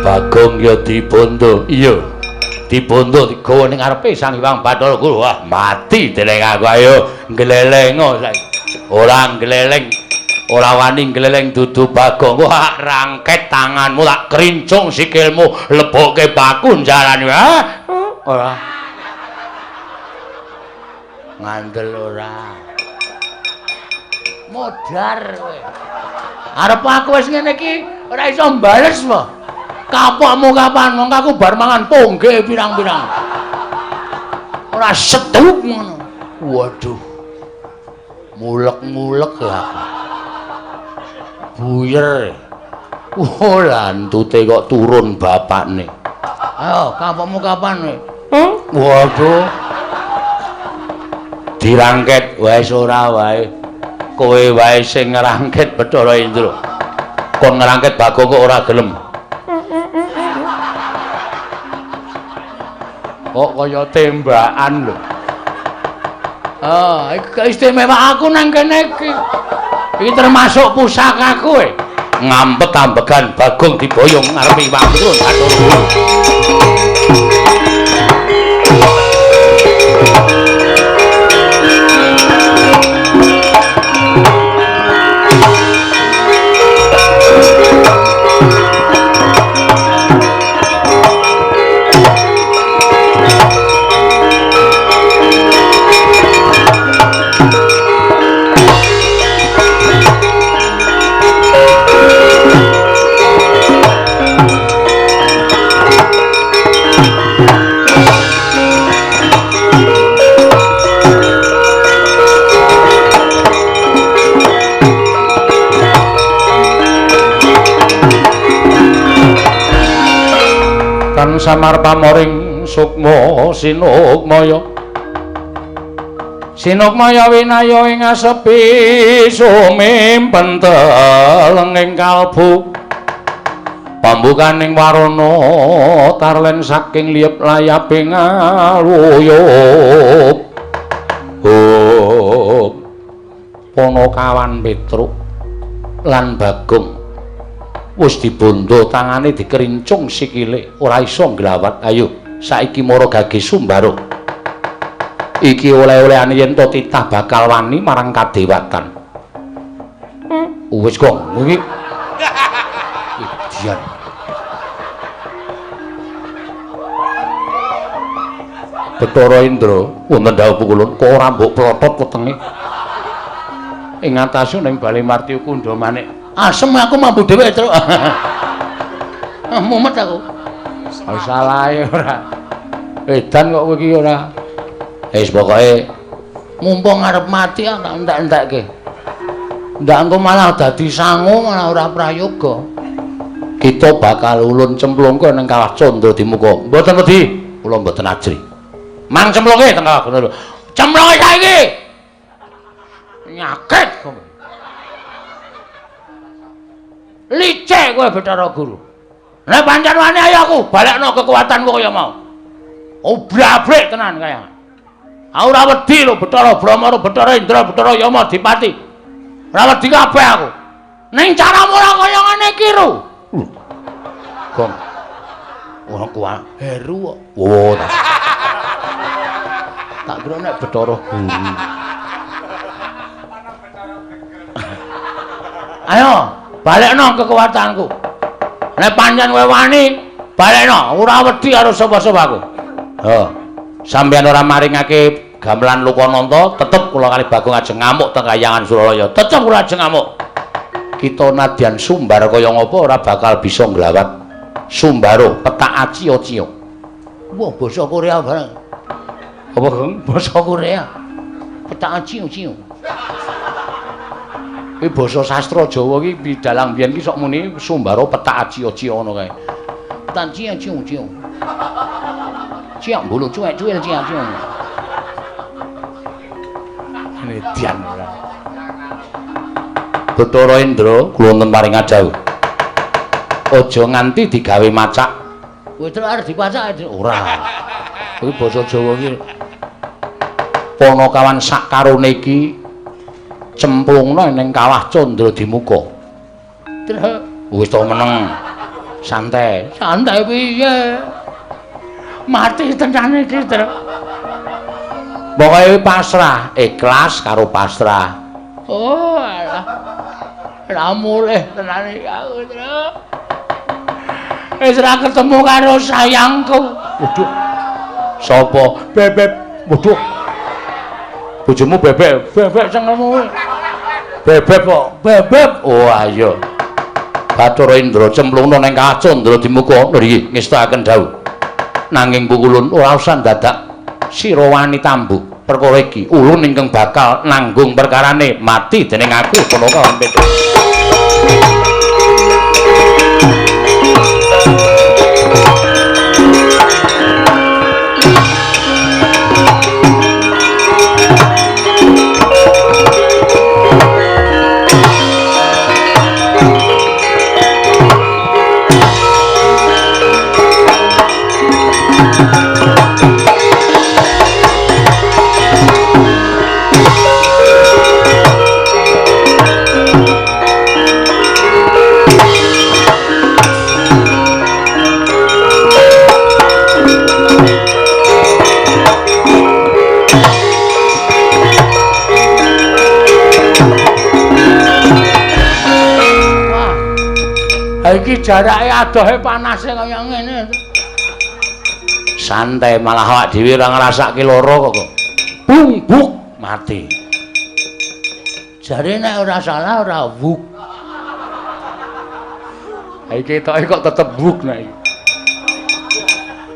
Bagong ya dibondo. Iya. Dibondo digawa ning ngarepe Sang Hyang Bathara Guru. Wah, mati dening aku. Ayo nglelengo saiki. Ora ngleleng, ora wani ngleleng dudu Bagong. Wah, rangket tanganmu tak krincung sikilmu, lebokke paku jalan. Ora. Ngandel ora. Modar kowe. Arep aku wis ngene iki ora iso mbales po. Kapokmu kapan? Mongko aku bar mangan pongge pirang-pirang. Ora setuk ngono. Waduh. Mulek-mulek ya. Buyer. Oh, lantute kok turun bapakne. Ayo, kapokmu kapan kowe? Waduh. Dirangket wae ora wae. Kowe wae sing ngrangket Bathara Indra. Kon ngrangket Bagong kok ora gelem. Kok kaya tembakan lho. Ah, iki istimewa aku nang kene iki. Iki termasuk pusakaku e. Ngampet ambegan Bagong diboyong ngarepe Iwak Petruk Bathara Guru. Tan samar pamoring sukma sinukmaya sinukmaya winaya ing asepi sumimpentel ing kalbu pambukaning warana tarlen saking liyep layaping aluyup. Oh, Panakawan Petruk lan Bagong wis dibondo tangane dikerincung sikile ora iso nglawat. Ayo saiki mara gage sumbaro iki oleh-olehane yen to titah bakal wani marang kadewatan. Wis kok iki idian. Bathara Indra wonten dawuh kula kok ora mbok plotot wetenge. Ing atase ning Bale Marti Kundha Manik. Asem aku mampu dhewe, Truk. Mumet aku. Salahe ora. Edan kok kowe iki ora. Wis pokoke mumpung arep mati tak entek-entekke. Ndak engko malah dadi sangu malah ora prayoga. Kita bakal ulun cemplungke ning Kawah Candra Dimuka. Mboten wedi, kula mboten ajri. Mang cemplungke teng Kawah Candra. Cemplunge saiki. Nyakit kowe. Licik kowe Bathara Guru. Nek pancen wani ayo aku balekno kekuatanku kaya mau. Obrabrik tenan kaya. Aku ora wedi lho Bathara Brahma, Bathara Indra, Bathara Yama Dipati. Ora wedi kabeh aku. Ning caramu ora kaya ngene iki, Ru. Gong. Ora kuat. Heru kok. Oh, tak kira nek Bathara Guru. Ayo, balekno kekuatanku. Nek pancen kowe wani, balekno. Ora wedi karo sapa-sapa aku. Oh. Sampeyan ora maringake gamelan Lokananta, tetep kula kali Bagong ajeng ngamuk teng Kayangan Suralaya. Tetep kula ajeng ngamuk. Kita nadyan sumbar kaya ngapa ora bakal bisa nglawat. Sumbaro petak acio-cio. Wah, basa Korea bareng. Apa, Gong? Basa Korea. Petak acio-cio. Kuwi basa sastra Jawa iki bidalang biyen iki sok muni Sumbaro petak acio-cio ngono kae. Petak acio-cio. Ciak bulu cuek-cuil ciak-ciak. Median ora. Bathara Indra kula wonten paring dawuh. Aja nganti digawe macak. Kowe terus arep dipacak ora. Kuwi basa Jawa iki. Panakawan sak karone iki cemplungna ning Kawah Candra Dimuka. Terus wis to meneng. Santai. Santai piye? Mati tenan iki, Truk. Pokoke pasrah, ikhlas karo pasrah. Oh, alah. Ora mulih tenan iki aku, Truk. Wis ora ketemu karo sayangku. Waduh. Sapa? Bebek. Waduh. Bojomu bebek, bebek cengelmu. Bebek kok. Bebek. Oh, ayo. Bathara Indra cemplungna ning Kawah Candra Dimuka. Nggih, ngestakaken dawuh. Nanging pukulun ora usah dadak sira wani tambuk perkara iki. Ulun ingkang bakal nanggung perkarane mati dening aku Panakawan Petruk. Iki jarake adohe panase kaya ngene. Santai malah awak dhewe ora ngrasake lara kok. Bung buk mati. Jare nek ora salah ora wuk. Ha iki ketoke kok tetep wuk nek iki.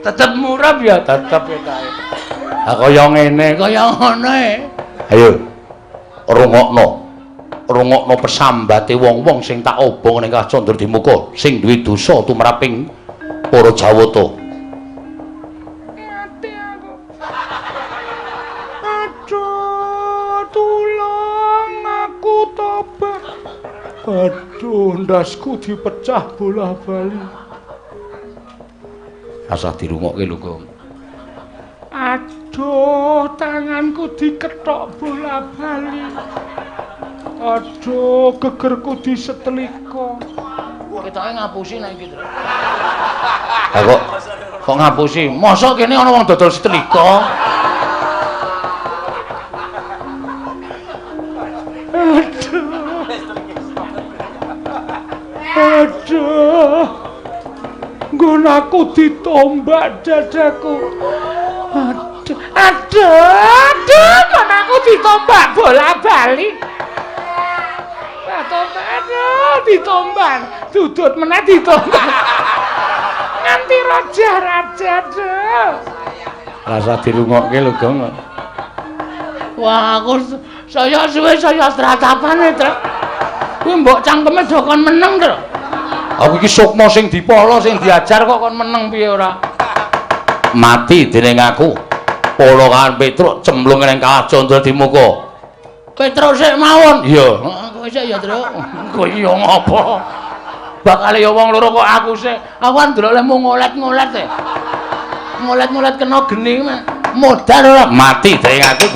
Tetep murab ya, tetep ketoke. Ha kaya ngene, kaya ngono e. Ayo rungokno. Rungokno pesambate wong-wong sing tak obong ning Kawah Candra Dimuka sing duwe dosa tumraping para Jawata. Mati aku. Aduh, tulung aku tobat. Aduh, ndasku dipecah bola-bali. Rasah dirungokke lho, Gong. Aduh, tanganku diketok bola-bali. Aduh, gegerku disetelika. Ketoke ngapusi nek iki, Tru. Ha kok ngapusi? Mosok kene ana wong dodol setelika? Aduh. Aduh. Nggon aku ditombak dadaku. Aduh, aduh, aduh, nggon aku ditombak bola-bali. Aduh, ditomban, dudut meneh ditomban. Nganti raja-raja, aduh. Rasa dirungokke lho, Gong. Wah, aku saya suwe saya tratapane, Truk. Kuwi mbok cangkeme aja kon meneng, Truk. Aku iki sukma sing dipala, sing diajar kok kon meneng piye ora? Mati dening aku. Pala kan Petruk cemplung ning kawah Candra Dimuka. Petruk sik mawon. Iya. Heeh, kowe sik ya, Truk. Kowe iya ngopo? Bakale ya wong loro kok aku sik. Aku kan ndelok lehmu ngolet-ngolet e. Ngolet-ngolet kena geni modar ora? Mati dening aku.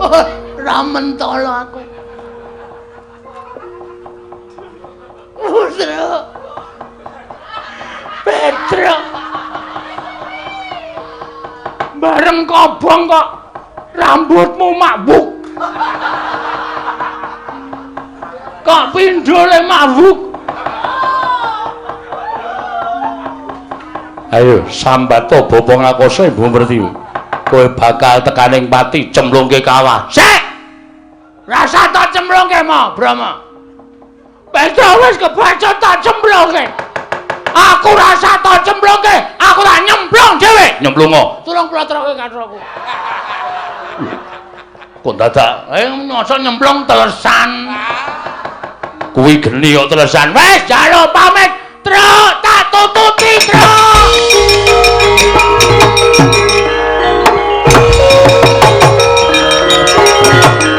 Ora mentolo aku. Truk. Petruk. Bareng kobong kok rambutmu makbuk. Kok pindhole makbuk. Ayo sambato bapa ngakoso Ibu Pertiwi. Kowe bakal tekaning pati cemplungke kawah. Sik. Rasa tak cemplungke mo, Brahma. Petruk wis kebaca tak cemplungke. Aku rasa tak cemplungke, aku tak nyemplung dhewe. Nyemplungo. Tulung plotroke katroku. Kok dadak nyosok nyemplung telesan. Kuwi geni kok telesan. Wis jaluk pamit, Truk, tak tututi, Truk.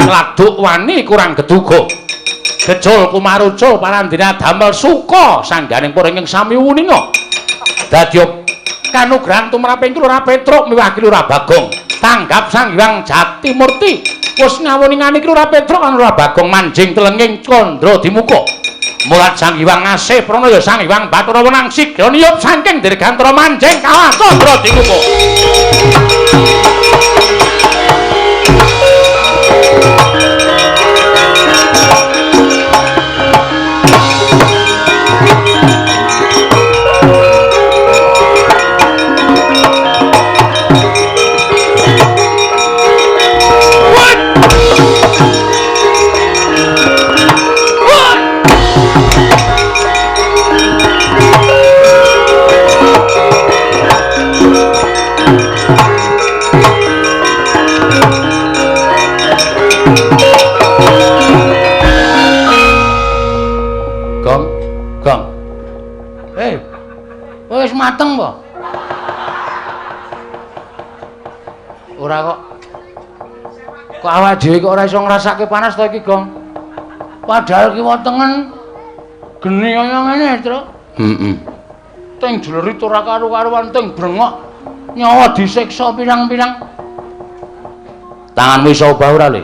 Laduk wani kurang geduga. Gejul kumarucul parandene damel suka sangganing para ingkang sami wuninga. Dadi kanugrahan tumraping Lurah Petruk miwah Lurah Bagong. Tanggap Sang Hyang Jatimurti wis ngawuningani Lurah Petruk lan Lurah Bagong manjing telenging Candra Dimuka. Mulat Sang Hyang Asih Pranaya Sang Hyang Bathara Wenang sigra niyup saking dirgantara manjing kawah Candra Dimuka. Wis mateng po? Ora kok. Kok awake dhewe kok ora iso ngrasake panas to iki, Gong? Padahal kiwa tengen geni kaya ngene, Truk. Heeh. Teng jlerit ora karu-karuan, teng brengok nyawa disiksa pirang-pirang. Tanganmu iso obah ora, Le?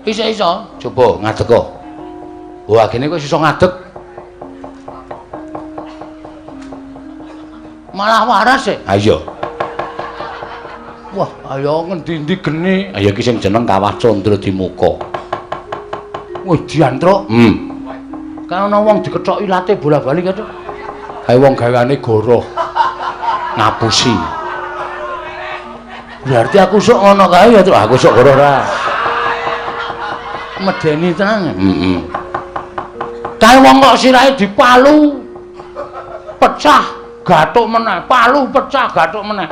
Iso-iso. Coba ngadeg kok. Wah, gene kok iso ngadeg. Malah waras e. Ha iya. Wah, ayo ngendi-endi geni. Ha iki sing jeneng Kawah Candra Dimuka. Wah, dian, Truk. Kan ana wong dikethok ilate bola-bali kae, Truk. Kae wong gaweane goroh. Ngapusi. Berarti aku sok ngono kae ya, Truk. Aku sok goroh ora. Medeni tenan. Heeh. Kae wong kok sirahe dipalu pecah. Gathuk meneh, palu pecah gathuk meneh.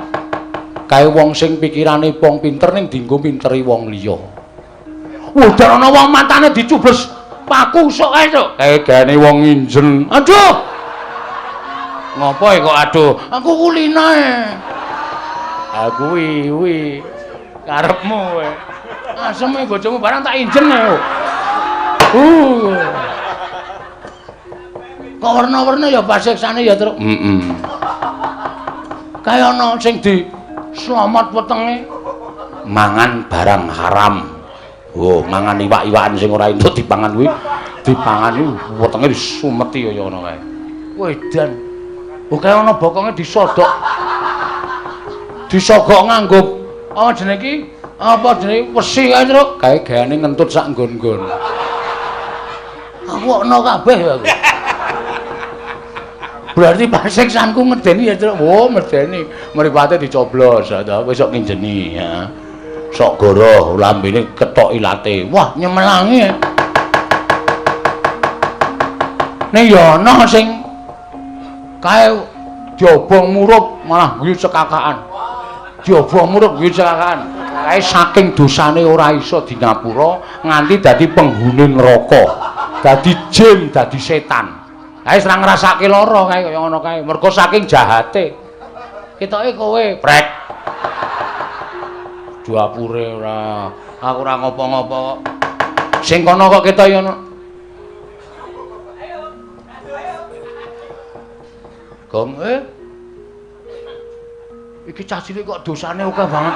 Kae wong sing pikirane wong pinter ning dienggo minteri wong liya. Udah ana wong matane dicubles paku sok kae, Truk. Kae gaene wong nginjen. Aduh. Ngopo e kok aduh? Aku kulina e. Ha kuwi kuwi karepmu kowe. Aseme bojomu barang tak injen e. Kok werna-werna ya pasiksane ya, Truk. Heeh. Kae ana sing di slamet wetenge mangan barang haram. Oh, mangan iwak-iwakan sing ora entuk dipangan kuwi, dipangani wetenge disumeti kaya ngono kae. Wedan. Oh, kae ana bokonge disodok. Disogok nganggo apa jenenge iki? Apa jenenge wesi kae, Truk? Kae gaweane ngentut sak nggon-nggon. Aku ana kabeh ya aku. Berarti pasiksanku ngedeni ya, Truk. Oh, medeni. Mripate dicoblos ta, kowe sok nginjeni ya. Sok goroh lambene ketok ilate. Wah, nyemelangi. Ning ya ana sing kae diobong murup malah guyu cekakaan. Diobong murup guyu cekakaan. Kae saking dosane ora iso dingapura nganti dadi penghuni neraka. Dadi jin, dadi setan. Kae wis ora ngrasake lara kae kaya ngono kae. Mergo saking jahate. Ketoke kowe prek. Duapure ora. Aku ora ngopo-ngopo kok. Sing kono kok ketok ya ono. Gong iki cah cilik kok dosane akeh banget.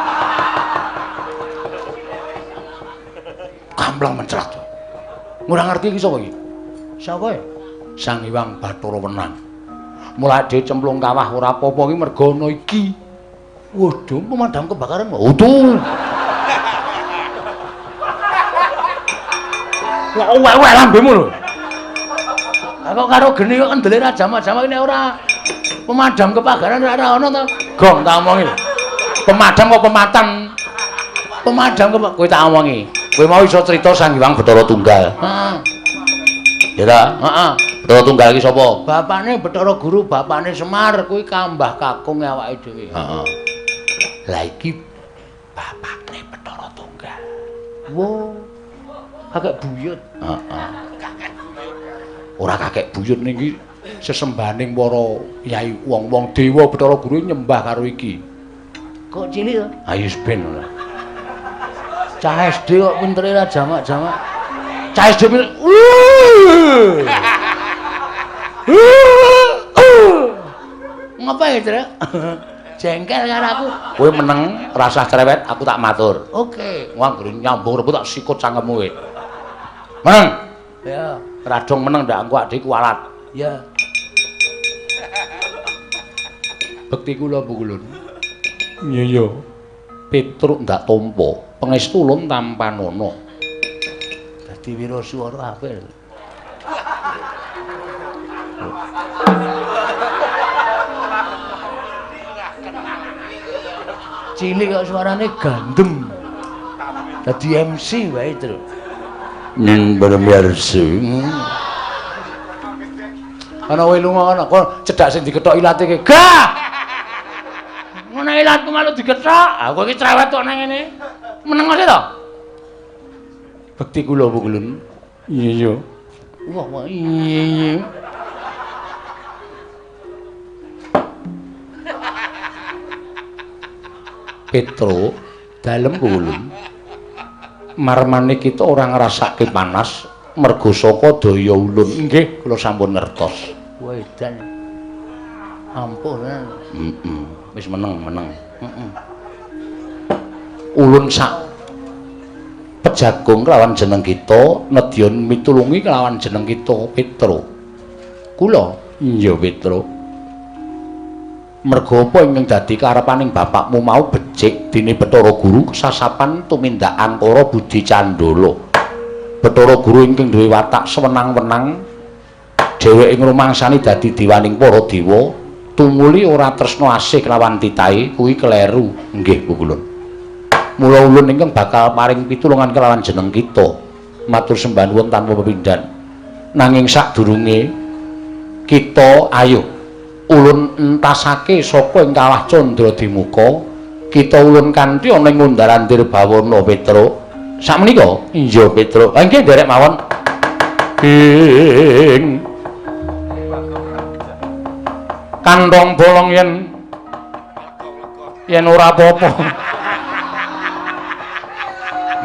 Kampleng mencrat. Ora ngerti iki sapa iki? Sapa ya? Sang Hyang Bathara Wenang. Mulai dhewe cemplung kawah ora apa-apa iki mergo ana iki. Waduh, pemadam kebakaran. Waduh. Wah, uwek-uwek lambemu lho. Lah kok karo geni kok kendele ra jamak-jamak nek ora pemadam kebakaran ora ana to. Gong tak omongi lho. Pemadam kok pematang. Pemadam kok kowe tak omongi. Kowe mau iso crita Sang Hyang Bathara Tunggal. Heeh. Ya ta? Heeh. Bathara Tunggal iki sapa? Bapakne Bathara Guru, bapakne Semar, kuwi kambah kakung awake dhewe. Heeh. Lah iki bapakne Bathara Tunggal. Wo. Kakek buyut. Heeh. Ora kakek buyut niki sesembahaning para yai wong-wong dewa Bathara Guru nyembah karo iki. Kok cilik to? Ayo ben ora. Cah SD kok pintere ra jamak-jamak. Cah SD pinter. Ngapa ya, Truk? Jengkel karo aku. Kowe meneng, rasah cerewet, aku tak matur. Oke. Wah, anggere nyambung rebut tak sikut cangkemmu kowe. Meneng. Ya. Radong meneng ndak engko adike kualat. Ya. Bekti kula Bu Kulun. Iya iya. Petruk ndak tampa, pangestu ulun tampanana. Dadi wiraswara apik. Cilik kok suarane gandeng. Dadi MC wae, Truk. Ning bermirsa. Ana kowe lunga ana kok cedhak sing dikethok ilate ki. Gah! Ngono ilatku malu dikethok. Aku iki cerewet kok nang ngene. Meneng ae to? Bekti kula Bu Kulun. Iya iya. Wah, wah iya iya. Petro dalem kulun. Marmane kita ora ngrasake panas mergo saka daya ulun. Nggih, kula sampun ngertos. Wedan. Ampuh tenan. Heeh. Wis meneng, meneng. Heeh. Ulun sak pejagung kelawan jeneng kita nedya mitulungi kelawan jeneng kita Petro. Kula iya Petro. Mergo apa ingkang dadi karepaning bapakmu mau becik dene Bathara Guru sasapan tumindak angkara budi candala. Bathara Guru ingkang duwe watak sewenang-wenang dheweke ngrumangsani dadi dewaning para dewa tumuli ora tresna asih kelawan titahe kuwi kleru. Nggih Bu Kulun. Mula ulun ingkang bakal paring pitulungan kelawan jeneng kita. Matur sembah nuwun tanpa pepindhan. Nanging sadurunge kita ayo ulun entasake saka ing kawah Candra Dimuka, kita ulun kanthi ana ing undar-andir bawana Petro. Sakmenika? Iya Petro. Ha nggih nderek mawon. Ing kantong bolong yen yen ora apa-apa.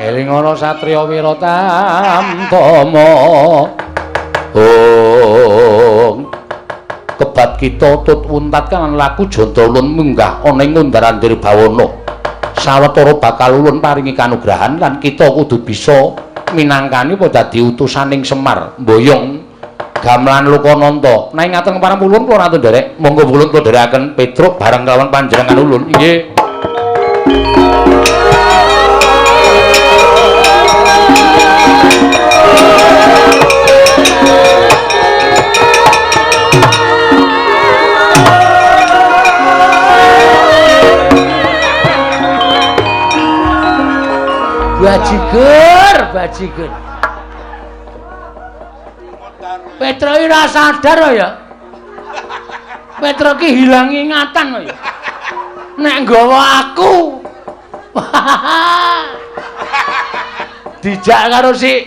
Ngeling ana satriya wira tamtama. Ong kebat kita tut untat kan laku janda ulun munggah ana ing undar-andir bawana. Sawetara bakal ulun paringi kanugrahan lan kita kudu bisa minangkani apa dadi utusaning Semar mboyong gamelan Lokananta. Nek ngaten kepareng ulun kula ratu nderek, monggo ulun kula nderekaken Petruk bareng kalawan panjenengan ulun. Nggih. Bajigur, bajigur. Petro iki ora sadar ya. Petro ki hilang ingatan ya. Nek nggawa aku. Dijak karo si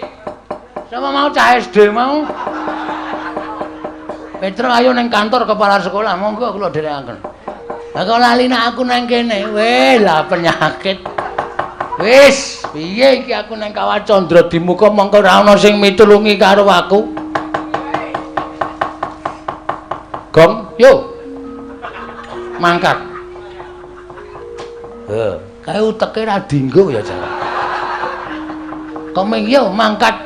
sama mau cah SD mau. Petro ayo neng kantor kepala sekolah, monggo kula dherekaken. Lah kok lali nek aku neng kene. Weh, lah penyakit. Wis, piye iki aku neng Kawah Candra Dimuka mongko ora ana sing mitulungi karo aku. Gong, yo. Mangkat. Heh, kae uteke ra dinggo ya jan. Komeng yo mangkat.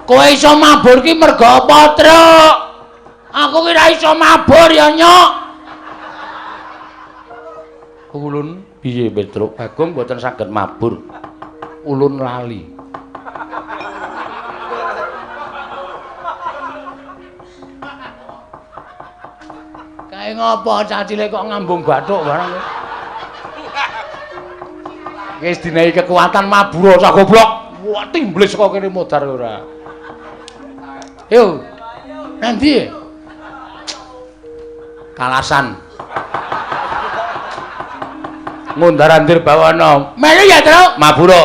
Kowe iso mabur ki mergo apa, Truk? Aku ki ra iso mabur ya, Nyok. Ulun piye, Petruk? Bagong mboten saged mabur. Ulun lali. Kae ngopo cah cilik kok ngambung bathuk barang. Wis dinehi kekuatan mabur cah goblok. Wah, timblis kok kene modar ora. Yo. Nanti Kalasan. Ngundar-andir bawana. Melu ya, Truk. Mabura.